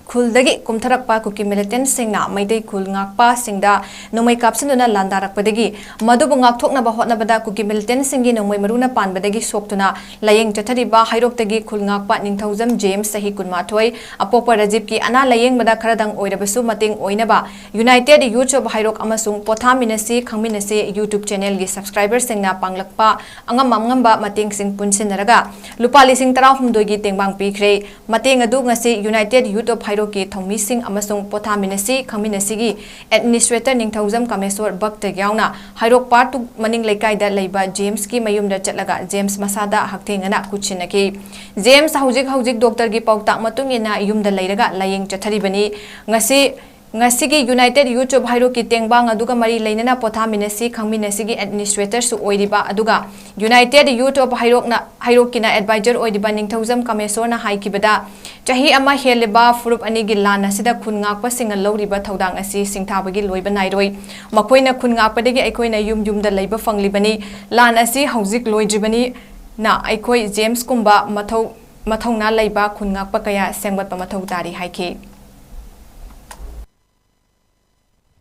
ꯈꯨꯜꯗꯒꯤ ꯀꯨꯝꯊꯔꯛꯄ ꯀꯨꯀꯤ ꯃꯤꯂꯤꯇꯦꯟꯠꯁꯤꯡꯅ ꯃꯩꯇꯩ ꯈꯨꯜ ꯉꯥꯛꯄꯁꯤꯡꯗ ꯅꯣꯡꯃꯩ ꯀꯥꯞꯁꯤꯟꯗꯨꯅ ꯂꯥꯟꯗꯥꯔꯛꯄꯗꯒꯤ ꯃꯗꯨꯕꯨ ꯉꯥꯛꯊꯣꯛꯅꯕ ꯍꯣꯠꯅꯕꯗ ꯀꯨꯀꯤ ꯃꯤꯂꯤꯇꯦꯟꯠꯁꯤꯡꯒꯤ ꯅꯣꯡꯃꯩ ꯃꯔꯨꯅ ꯄꯥꯟꯕꯗꯒꯤ ꯁꯣꯛꯇꯨꯅ ꯂꯥꯏꯌꯦꯡ ꯆꯠꯊꯔꯤꯕ ꯍꯩꯔꯣꯛꯇꯒꯤ ꯈꯨꯜ ꯉꯥꯛꯄ ꯅꯤꯡꯊꯧꯖꯝ ꯖꯦꯝꯁ, ꯆꯍꯤ ꯀꯨꯟꯃꯥꯊꯣꯏ, ꯑꯄꯣꯛꯄ ꯔꯥꯖꯤꯕꯀꯤ ꯑꯅꯥ ꯂꯥꯏꯌꯦꯡꯕꯗ ꯈꯔꯗꯪ ꯑꯣꯏꯔꯕꯁꯨ ꯃꯇꯦꯡ ꯑꯣꯏꯅꯕ United Youth of ꯍꯩꯔꯣꯛ ꯑꯃꯁꯨꯡ ꯄꯣꯊꯥꯃꯤꯟꯅꯁꯤ ꯈꯪꯃꯤꯟꯅꯁꯤ YouTube channelꯒꯤ subscriberꯁꯤꯡꯅ ꯄꯥꯡꯂꯛꯄ ꯑꯉꯝ ꯑꯉꯝꯕ ꯃꯇꯦꯡꯁꯤꯡ ꯄꯨꯟꯁꯤꯟꯅꯔꯒ ꯂꯨꯄꯥ ꯂꯤꯁꯤꯡ ꯇꯔꯥꯍꯨꯝꯗꯣꯏꯒꯤ ꯇꯦꯡꯕꯥꯡ ꯄꯤꯈ꯭ꯔꯦ꯫ ꯃꯇꯦꯡ ꯑꯗꯨ ꯉꯁꯤ United Youth of ꯍꯩꯔꯣꯛꯀꯤ ꯊꯧꯃꯤꯁꯤꯡ ꯑꯃꯁꯨꯡ ꯄꯣꯊꯥꯃꯤꯟꯅꯁꯤ ꯈꯪꯃꯤꯟꯅꯁꯤꯒꯤ administrator ꯅꯤꯡꯊꯧꯖꯝ ꯀꯥꯃꯦꯁꯣꯔ ꯚꯛꯇ ꯌꯥꯎꯅ ꯍꯩꯔꯣꯛ part two ꯃꯅꯤꯡ ꯂꯩꯀꯥꯏꯗ ꯂꯩꯕ ꯖꯦꯝꯁꯀꯤ ꯃꯌꯨꯝꯗ ꯆꯠꯂꯒ ꯖꯦꯝꯁ ꯃꯁꯥꯗ ꯍꯛꯊꯦꯡꯅꯅ ꯈꯨꯠꯁꯤꯟꯅꯈꯤ꯫ ꯖꯦꯝꯁ ꯍꯧꯖꯤꯛ ꯍꯧꯖꯤꯛ ꯗꯣꯛꯇꯔꯒꯤ ꯄꯥꯎꯇꯥꯛ ꯃꯇꯨꯡ ꯏꯟꯅ ꯌꯨꯝꯗ ꯂꯩꯔꯒ ꯂꯥꯏꯌꯦꯡ ꯆꯠꯊꯔꯤꯕꯅꯤ꯫ ꯉꯁꯤ ꯉꯁꯤꯒꯤ United Youth of ꯍꯩꯔꯣꯛꯀꯤ ꯇꯦꯡꯕꯥꯡ ꯑꯗꯨꯒ ꯃꯔꯤ ꯂꯩꯅꯅ ꯄꯣꯊꯥꯃꯤꯟꯅꯁꯤ ꯈꯪꯃꯤꯟꯅꯁꯤꯒꯤ administratorꯁꯨ ꯑꯣꯏꯔꯤꯕ ꯑꯗꯨꯒ United Youth of ꯍꯩꯔꯣꯛꯅ ꯍꯩꯔꯣꯛꯀꯤꯅ advisor ꯑꯣꯏꯔꯤꯕ ꯅꯤꯡꯊꯧꯖꯝ ꯀꯥꯃꯦꯁꯣꯔꯅ ꯍꯥꯏꯈꯤꯕꯗ, ꯆꯍꯤ ꯑꯃ ꯍꯦꯜꯂꯤꯕ ꯐꯨꯔꯨꯞ ꯑꯅꯤꯒꯤ ꯂꯥꯟ ꯑꯁꯤꯗ ꯈꯨꯟ ꯉꯥꯛꯄꯁꯤꯡꯅ ꯂꯧꯔꯤꯕ ꯊꯧꯗꯥꯡ ꯑꯁꯤ ꯁꯤꯡꯊꯥꯕꯒꯤ ꯂꯣꯏꯕ ꯅꯥꯏꯔꯣꯏ꯫ ꯃꯈꯣꯏꯅ ꯈꯨꯟ ꯉꯥꯛꯄꯗꯒꯤ ꯑꯩꯈꯣꯏꯅ ꯌꯨꯝ ꯌꯨꯝꯗ ꯂꯩꯕ ꯐꯪꯂꯤꯕꯅꯤ꯫ ꯂꯥꯟ ꯑꯁꯤ ꯍꯧꯖꯤꯛ ꯂꯣꯏꯗ꯭ꯔꯤꯕꯅꯤꯅ ꯑꯩꯈꯣꯏ ꯖꯦꯝꯁꯀꯨꯝꯕ ꯃꯊꯧ ꯃꯊꯧꯅꯥ ꯂꯩꯕ ꯈꯨꯟ ꯉꯥꯛꯄ ꯀꯌꯥ ꯁꯦꯝꯒꯠꯄ ꯃꯊꯧ ꯇꯥꯔꯤ ꯍꯥꯏꯈꯤ꯫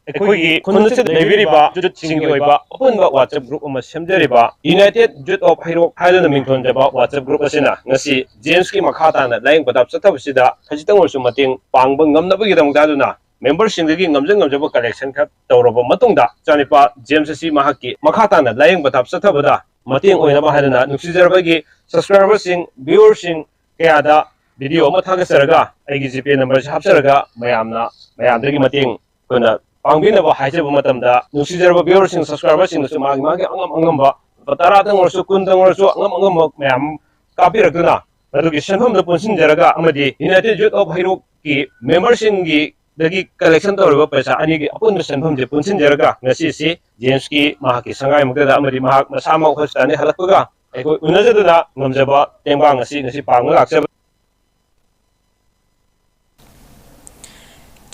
ꯑꯩꯈꯣꯏꯒꯤ ꯈꯨꯟ ꯑꯁꯤꯗ ꯂꯩꯕꯤꯔꯤꯕ youthꯁꯤꯡꯒꯤ ꯑꯣꯏꯕ ꯑꯄꯨꯟꯕ WhatsApp group ꯑꯃ ꯁꯦꯝꯖꯔꯤꯕ United Youth of ꯍꯩꯔꯣꯛ ꯍꯥꯏꯗꯨꯅ ꯃꯤꯡꯊꯣꯟꯖꯕ WhatsApp group ꯑꯁꯤꯅ ꯉꯁꯤ ꯖꯦꯝꯁꯀꯤ ꯃꯈꯥ ꯇꯥꯅ ꯂꯥꯏꯌꯦꯡ ꯄꯊꯥꯞ ꯆꯠꯊꯕꯁꯤꯗ ꯈꯖꯤꯛꯇꯪ ꯑꯣꯏꯔꯁꯨ ꯃꯇꯦꯡ ꯄꯥꯡꯕ ꯉꯝꯅꯕꯒꯤꯗꯃꯛꯇ ꯍꯥꯏꯗꯨꯅ memberꯁꯤꯡꯗꯒꯤ ꯉꯝꯖ ꯉꯝꯖꯕ collection ꯈꯔ ꯇꯧꯔꯕ ꯃꯇꯨꯡꯗ ꯏꯆꯥꯅꯤꯄꯥ ꯖꯦꯝꯁ ꯑꯁꯤ ꯃꯍꯥꯛꯀꯤ ꯃꯈꯥ ꯇꯥꯅ ꯂꯥꯏꯌꯦꯡ ꯄꯊꯥꯞ ꯆꯠꯊꯕꯗ ꯃꯇꯦꯡ ꯑꯣꯏꯅꯕ ꯍꯥꯏꯗꯨꯅ ꯅꯨꯡꯁꯤꯖꯔꯕꯒꯤ subscriberꯁꯤꯡ, viewerꯁꯤꯡ ꯀꯌꯥꯗ video ꯑꯃ ꯊꯥꯒꯠꯆꯔꯒ ꯑꯩꯒꯤ GPay numberꯁꯤ ꯍꯥꯞꯆꯔꯒ ꯃꯌꯥꯝꯅ ꯃꯌꯥꯝꯗꯒꯤ ꯃꯇꯦꯡ ꯑꯩꯈꯣꯏꯅ ꯄꯥꯡꯕꯤꯅꯕ ꯍꯥꯏꯖꯕ ꯃꯇꯝꯗ ꯅꯨꯡꯁꯤꯖꯔꯕ viewerꯁꯤꯡ, subscriberꯁꯤꯡꯅꯁꯨ ꯃꯥꯒꯤ ꯃꯥꯒꯤ ꯑꯉꯝ ꯑꯉꯝꯕ ꯇꯔꯥꯗꯪ ꯑꯣꯏꯔꯁꯨ, ꯀꯨꯟꯗꯪ ꯑꯣꯏꯔꯁꯨ, ꯑꯉꯝ ꯑꯉꯝꯕ ꯃꯌꯥꯝ ꯀꯥꯞꯄꯤꯔꯛꯇꯨꯅ, ꯃꯗꯨꯒꯤ ꯁꯦꯟꯐꯝꯗꯨ ꯄꯨꯟꯁꯤꯟꯖꯔꯒ ꯑꯃꯗꯤ United Youth of ꯍꯩꯔꯣꯛꯀꯤ ꯃꯦꯝꯕꯔꯁꯤꯡꯒꯤꯗꯒꯤ ꯀꯂꯦꯛꯁꯟ ꯇꯧꯔꯤꯕ ꯄꯩꯁꯥ ꯑꯅꯤꯒꯤ ꯑꯄꯨꯟꯕ ꯁꯦꯟꯐꯝꯁꯦ ꯄꯨꯟꯁꯤꯟꯖꯔꯒ ꯉꯁꯤꯁꯤ ꯖꯦꯝꯁꯀꯤ ꯃꯍꯥꯛꯀꯤ ꯁꯪꯒꯥꯏꯃꯛꯇꯗ ꯑꯃꯗꯤ ꯃꯍꯥꯛ ꯃꯁꯥꯃꯛ ꯍꯣꯁꯄꯤꯇꯥꯜꯗꯒꯤ ꯍꯜꯂꯛꯄꯒ ꯑꯩꯈꯣꯏ ꯎꯅꯖꯗꯨꯅ ꯉꯝꯖꯕ ꯇꯦꯡꯕꯥꯡ ꯑꯁꯤ ꯉꯁꯤ ꯄꯥꯡꯕ ꯂꯥꯛꯆꯕ꯫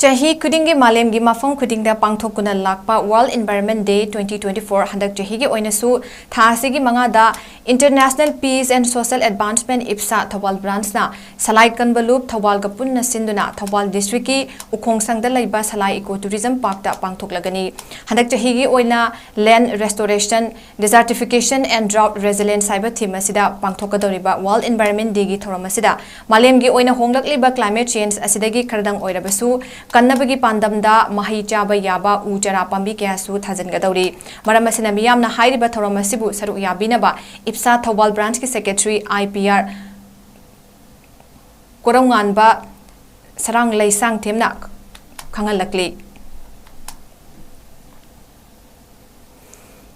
ꯆꯍꯤ ꯈꯨꯗꯤꯡꯒꯤ ꯃꯥꯂꯦꯝꯒꯤ ꯃꯐꯝ ꯈꯨꯗꯤꯡꯗ ꯄꯥꯡꯊꯣꯛꯇꯨꯅ ꯂꯥꯛꯄ World Environment Day twenty twenty-four ꯍꯟꯗꯛ ꯆꯍꯤꯒꯤ ꯑꯣꯏꯅꯁꯨ ꯊꯥ ꯑꯁꯤꯒꯤ ꯃꯉꯥꯗ International Peace and Social Advancement, ꯏꯞꯁꯥ, Thoubal ꯕ꯭ꯔꯥꯟꯁꯅ ꯁꯂꯥꯏ ꯀꯟꯕ ꯂꯨꯞ ꯊꯧꯕꯥꯜꯒ ꯄꯨꯟꯅ ꯁꯤꯟꯗꯨꯅ ꯊꯧꯕꯥꯜ ꯗꯤꯁꯇ꯭ꯔꯤꯛꯀꯤ ꯎꯈꯣꯡꯁꯪꯗ ꯂꯩꯕ ꯁꯂꯥꯏ ꯏꯀꯣ ꯇꯨꯔꯤꯖꯝ ꯄꯥꯔꯛꯇ ꯄꯥꯡꯊꯣꯛꯂꯒꯅꯤ꯫ ꯍꯟꯗꯛ ꯆꯍꯤꯒꯤ ꯑꯣꯏꯅ Land Restoration, Desertification and Drought Resilience ꯍꯥꯏꯕ ꯊꯤꯝ ꯑꯁꯤꯗ ꯄꯥꯡꯊꯣꯛꯀꯗꯧꯔꯤꯕ World Environment Dayꯒꯤ ꯊꯧꯔꯝ ꯑꯁꯤꯗ ꯃꯥꯂꯦꯝꯒꯤ ꯑꯣꯏꯅ ꯍꯣꯡꯂꯛꯂꯤꯕ climate change ꯑꯁꯤꯗꯒꯤ ꯈꯔꯗꯪ ꯑꯣꯏꯔꯕꯁꯨ ꯀꯟꯅꯕꯒꯤ ꯄꯥꯟꯗꯝꯗ ꯃꯍꯩ ꯆꯥꯕ ꯌꯥꯕ ꯎ ꯆꯥꯔꯥ ꯄꯥꯝꯕꯤ ꯀꯌꯥꯁꯨ ꯊꯥꯖꯤꯟꯒꯗꯧꯔꯤ꯫ ꯃꯔꯝ ꯑꯁꯤꯅ ꯃꯤꯌꯥꯝꯅ ꯍꯥꯏꯔꯤꯕ ꯊꯧꯔꯝ ꯑꯁꯤꯕꯨ ꯁꯔꯨꯛ ꯌꯥꯕꯤꯅꯕ ꯏꯞꯁꯥ ꯊꯧꯕꯥꯜ ꯕ꯭ꯔꯥꯟꯁꯀꯤ secretary I P R Koroungamba ꯁꯔꯥꯡ ꯂꯩꯁꯥꯡꯊꯦꯝꯅ ꯈꯪꯍꯜꯂꯛꯂꯤ꯫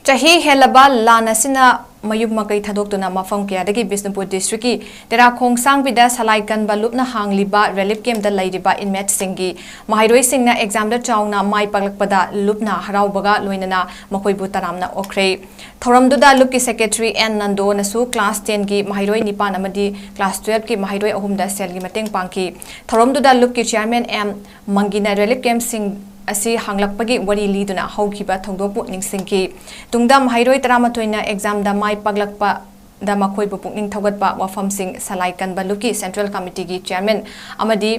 ꯆꯍꯤ ꯍꯦꯜꯂꯕ ꯂꯥꯟ ꯑꯁꯤꯅ ꯃꯌꯨꯝ ꯃꯀꯩ ꯊꯥꯗꯣꯛꯇꯨꯅ ꯃꯐꯝ ꯀꯌꯥꯗꯒꯤ ꯕꯤꯁꯅꯨꯄꯨꯔ ꯗꯤꯁꯇ꯭ꯔꯤꯛꯀꯤ ꯇꯦꯔꯥ ꯈꯣꯡꯁꯥꯡꯕꯤꯗ ꯁꯂꯥꯏ ꯀꯟꯕ ꯂꯨꯞꯅ ꯍꯥꯡꯂꯤꯕ ꯔꯤꯂꯤꯐ ꯀꯦꯝꯞꯇ ꯂꯩꯔꯤꯕ ꯏꯟꯃꯦꯠꯁꯤꯡꯒꯤ ꯃꯍꯩꯔꯣꯏꯁꯤꯡꯅ ꯑꯦꯛꯖꯥꯝꯗ ꯆꯥꯎꯅ ꯃꯥꯏ ꯄꯥꯛꯂꯛꯄꯗ ꯂꯨꯞꯅ ꯍꯔꯥꯎꯕꯒ ꯂꯣꯏꯅꯅ ꯃꯈꯣꯏꯕꯨ ꯇꯔꯥꯝꯅ ꯑꯣꯛꯈ꯭ꯔꯦ꯫ ꯊꯧꯔꯝꯗꯨꯗ ꯂꯨꯞꯀꯤ ꯁꯦꯀ꯭ꯔꯦꯇꯔꯤ ꯑꯦꯟ ꯅꯟꯗꯣꯅꯁꯨ ꯀ꯭ꯂꯥꯁ ꯇꯦꯟꯒꯤ ꯃꯍꯩꯔꯣꯏ ꯅꯤꯄꯥꯟ ꯑꯃꯗꯤ ꯀ꯭ꯂꯥꯁ ꯇꯨꯌꯦꯜꯐꯀꯤ ꯃꯍꯩꯔꯣꯏ ꯑꯍꯨꯝꯗ ꯁꯦꯜꯒꯤ ꯃꯇꯦꯡ ꯄꯥꯡꯈꯤ꯫ ꯊꯧꯔꯝꯗꯨꯗ ꯂꯨꯞꯀꯤ ꯆꯤꯌꯔꯃꯦꯟ ꯑꯦꯝ ꯃꯪꯒꯤꯅ ꯔꯤꯂꯤꯐ ꯀꯦꯝꯞꯁꯤꯡ ꯑꯁꯤ ꯍꯥꯡꯂꯛꯄꯒꯤ ꯋꯥꯔꯤ ꯂꯤꯗꯨꯅ ꯍꯧꯈꯤꯕ ꯊꯧꯗꯣꯛꯄꯨ ꯅꯤꯡꯁꯤꯡꯈꯤ꯫ ꯇꯨꯡꯗ ꯃꯍꯩꯔꯣꯏ ꯇꯔꯥꯃꯥꯊꯣꯏꯅ ꯑꯦꯛꯖꯥꯝꯗ ꯃꯥꯏ ꯄꯥꯛꯂꯛꯄꯗ ꯃꯈꯣꯏꯕꯨ ꯄꯨꯛꯅꯤꯡ ꯊꯧꯒꯠꯄ ꯋꯥꯐꯝꯁꯤꯡ ꯁꯂꯥꯏ ꯀꯟꯕ ꯂꯨꯞꯀꯤ ꯁꯦꯟꯇ꯭ꯔꯦꯜ ꯀꯃꯤꯇꯤꯒꯤ ꯆꯤꯌꯔꯃꯦꯟ ꯑꯃꯗꯤ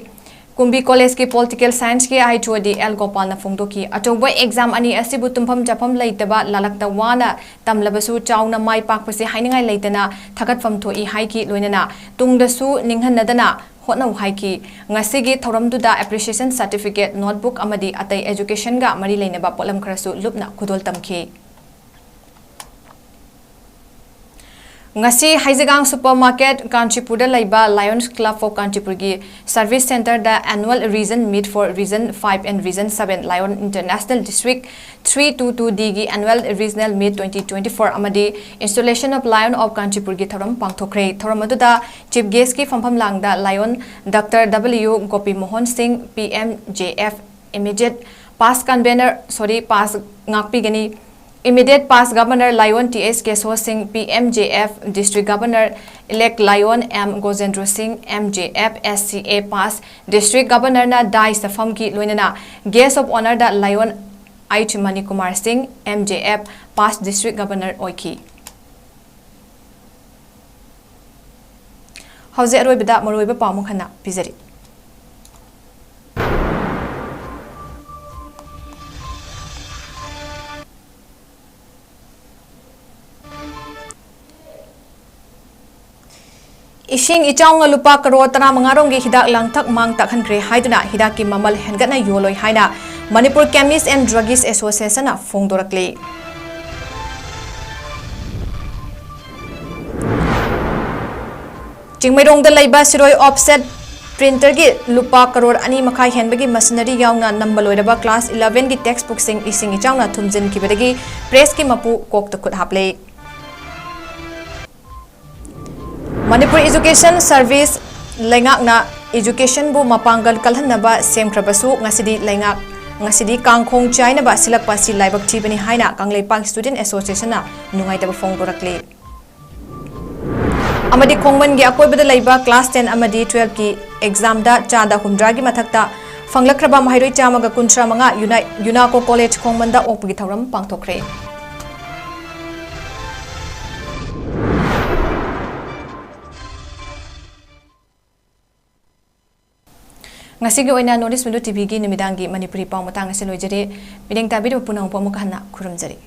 ꯀꯨꯝꯕꯤ ꯀꯣꯂꯦꯖꯀꯤ ꯄꯣꯂꯤꯇꯤꯀꯦꯜ ꯁꯥꯏꯟꯁꯀꯤ ꯑꯥꯏ ꯆꯣꯗꯤ ꯑꯦꯜ ꯒꯣꯄꯥꯜꯅ ꯐꯣꯡꯗꯣꯛꯈꯤ꯫ ꯑꯆꯧꯕ ꯑꯦꯛꯖꯥꯝ ꯑꯅꯤ ꯑꯁꯤꯕꯨ ꯇꯨꯝꯐꯝ ꯆꯥꯐꯝ ꯂꯩꯇꯕ ꯂꯥꯂꯛꯇ ꯋꯥꯅ ꯇꯝꯂꯕꯁꯨ ꯆꯥꯎꯅ ꯃꯥꯏ ꯄꯥꯛꯄꯁꯤ ꯍꯥꯏꯅꯤꯡꯉꯥꯏ ꯂꯩꯇꯅ ꯊꯥꯒꯠꯐꯝ ꯊꯣꯛꯏ ꯍꯥꯏꯈꯤ꯫ ꯂꯣꯏꯅꯅ ꯇꯨꯡꯗꯁꯨ ꯅꯤꯡꯍꯟꯅꯗꯅ ꯍꯣꯠꯅꯧ ꯍꯥꯏꯈꯤ꯫ ꯉꯁꯤꯒꯤ ꯊꯧꯔꯝꯗꯨꯗ appreciation certificate, notebook ꯑꯃꯗꯤ ꯑꯇꯩ educationꯒ ꯃꯔꯤ ꯂꯩꯅꯕ ꯄꯣꯠꯂꯝ ꯈꯔꯁꯨ ꯂꯨꯞꯅ ꯈꯨꯗꯣꯜ ꯇꯝꯈꯤ꯫ ꯉꯁꯤ ꯍꯩꯖꯒꯥꯡ ꯁꯨꯄꯔ ꯃꯥꯔꯀꯦꯠ ꯀꯥꯟꯆꯤꯄꯨꯔꯗ ꯂꯩꯕ Lions Club of ꯀꯥꯟꯆꯤꯄꯨꯔꯒꯤ ꯁꯔꯚꯤꯁ ꯁꯦꯟꯇꯔꯗ Annual Region Meet for Region five and Region seven Lion International District three two two D ꯒꯤ Annual Regional Meet twenty twenty-four ꯑꯃꯗꯤ Installation of Lion of ꯀꯥꯟꯆꯤꯄꯨꯔꯒꯤ ꯊꯧꯔꯝ ꯄꯥꯡꯊꯣꯛꯈ꯭ꯔꯦ꯫ ꯊꯧꯔꯝ ꯑꯗꯨꯗ Chief Guest ꯀꯤ ꯐꯝꯐꯝ ꯂꯥꯡꯗ Lion Doctor W ꯒꯣꯄꯤ ꯃꯣꯍꯟ ꯁꯤꯡ, P M J F Immediate Past Convener, sorry, Past ꯉꯥꯛꯄꯤꯒꯅꯤ꯫ Immediate Past Governor Lion T H ꯀꯦꯁꯣ ꯁꯤꯡ, P M J F District Governor Elect Lion M ꯒꯣꯖꯦꯟꯗ꯭ꯔꯣ ꯁꯤꯡ, M J F S C A Past District Governor ꯅ dais ꯇ ꯐꯝꯈꯤ, ꯂꯣꯏꯅꯅ Guest of Honour the Lion H Manikumar ꯁꯤꯡ, M J F Past District Governor ꯑꯣꯏꯈꯤ꯫ ꯍꯧꯖꯤꯛ ꯑꯔꯣꯏꯕꯗ ꯃꯔꯨꯑꯣꯏꯕ ꯄꯥꯎ ꯑꯃꯨꯛ ꯍꯟꯅ ꯄꯤꯖꯔꯤ꯫ ꯏꯁꯤꯡ ꯏꯆꯥꯎꯅ ꯂꯨꯄꯥ ꯀꯔꯣꯔ ꯇꯔꯥꯃꯉꯥ ꯔꯣꯝꯒꯤ ꯍꯤꯗꯥꯛ ꯂꯥꯡꯊꯛ ꯃꯥꯡ ꯇꯥꯛꯍꯟꯈ꯭ꯔꯦ ꯍꯥꯏꯗꯨꯅ ꯍꯤꯗꯥꯛꯀꯤ ꯃꯃꯜ ꯍꯦꯟꯒꯠꯅ ꯌꯣꯜꯂꯣꯏ ꯍꯥꯏꯅ Manipur Chemist and Druggist Association ꯅ ꯐꯣꯡꯗꯣꯔꯛꯂꯤ꯫ ꯆꯤꯡꯃꯩꯔꯣꯡꯗ ꯂꯩꯕ ꯁꯤꯔꯣꯏ offset printer ꯒꯤ ꯂꯨꯄꯥ ꯀꯔꯣꯔ ꯑꯅꯤ ꯃꯈꯥꯏ ꯍꯦꯟꯕꯒꯤ machinery ꯌꯥꯎꯅ ꯅꯝꯕ ꯂꯣꯏꯔꯕ class eleven ꯒꯤ text book ꯁꯤꯡ ꯏꯁꯤꯡ ꯏꯆꯥꯎꯅ ꯊꯨꯝꯖꯤꯟꯈꯤꯕꯗꯒꯤ press ꯀꯤ ꯃꯄꯨ ꯀꯣꯛꯇ ꯈꯨꯠ ꯍꯥꯞꯂꯦ꯫ Manipur Education Service ꯂꯩꯉꯥꯛꯅ education ꯕꯨ ꯃꯄꯥꯡꯒꯜ ꯀꯜꯍꯟꯅꯕ ꯁꯦꯝꯈ꯭ꯔꯕꯁꯨ, ꯉꯁꯤꯗꯤ ꯂꯩꯉꯥꯛ, ꯉꯁꯤꯗꯤ ꯀꯥꯡꯈꯣꯡ ꯆꯥꯏꯅꯕ ꯁꯤꯜꯂꯛꯄ ꯑꯁꯤ ꯂꯥꯏꯕꯛ ꯊꯤꯕꯅꯤ ꯍꯥꯏꯅ ꯀꯪꯂꯩꯄꯥꯛ Student Association ꯅ ꯅꯨꯡꯉꯥꯏꯇꯕ ꯐꯣꯡꯗꯣꯔꯛꯂꯤ꯫ ꯑꯃꯗꯤ ꯈꯣꯡꯃꯟꯒꯤ ꯑꯀꯣꯏꯕꯗ ꯂꯩꯕ class ten ꯑꯃꯗꯤ twelve ꯀꯤ exam ꯗ ꯆꯥꯗ ꯍꯨꯝꯗ꯭ꯔꯥꯒꯤ ꯃꯊꯛꯇ ꯐꯪꯂꯛꯈ꯭ꯔꯕ ꯃꯍꯩꯔꯣꯏ ꯆꯥꯝꯃꯒ ꯀꯨꯟꯊ꯭ꯔꯥ ꯃꯉꯥ ꯌꯨꯅꯥꯏ-, UNACO College ꯈꯣꯡꯃꯟꯗ ꯑꯣꯛꯄꯒꯤ ꯊꯧꯔꯝ ꯄꯥꯡꯊꯣꯛꯈ꯭ꯔꯦ꯫ ꯉꯁꯤꯒꯤ ꯑꯣꯏꯅ North East Window T V ꯒꯤ ꯅꯨꯃꯤꯗꯥꯡꯒꯤ ꯃꯅꯤꯄꯨꯔꯤ ꯄꯥꯎ ꯃꯇꯥꯡ ꯑꯁꯤ ꯂꯣꯏꯖꯔꯦ꯫ ꯃꯤꯠꯌꯦꯡ ꯇꯥꯕꯤꯔꯤꯕ ꯄꯨꯝꯅꯃꯛꯄꯨ ꯑꯃꯨꯛ ꯍꯟꯅ ꯈꯨꯔꯨꯝꯖꯔꯤ꯫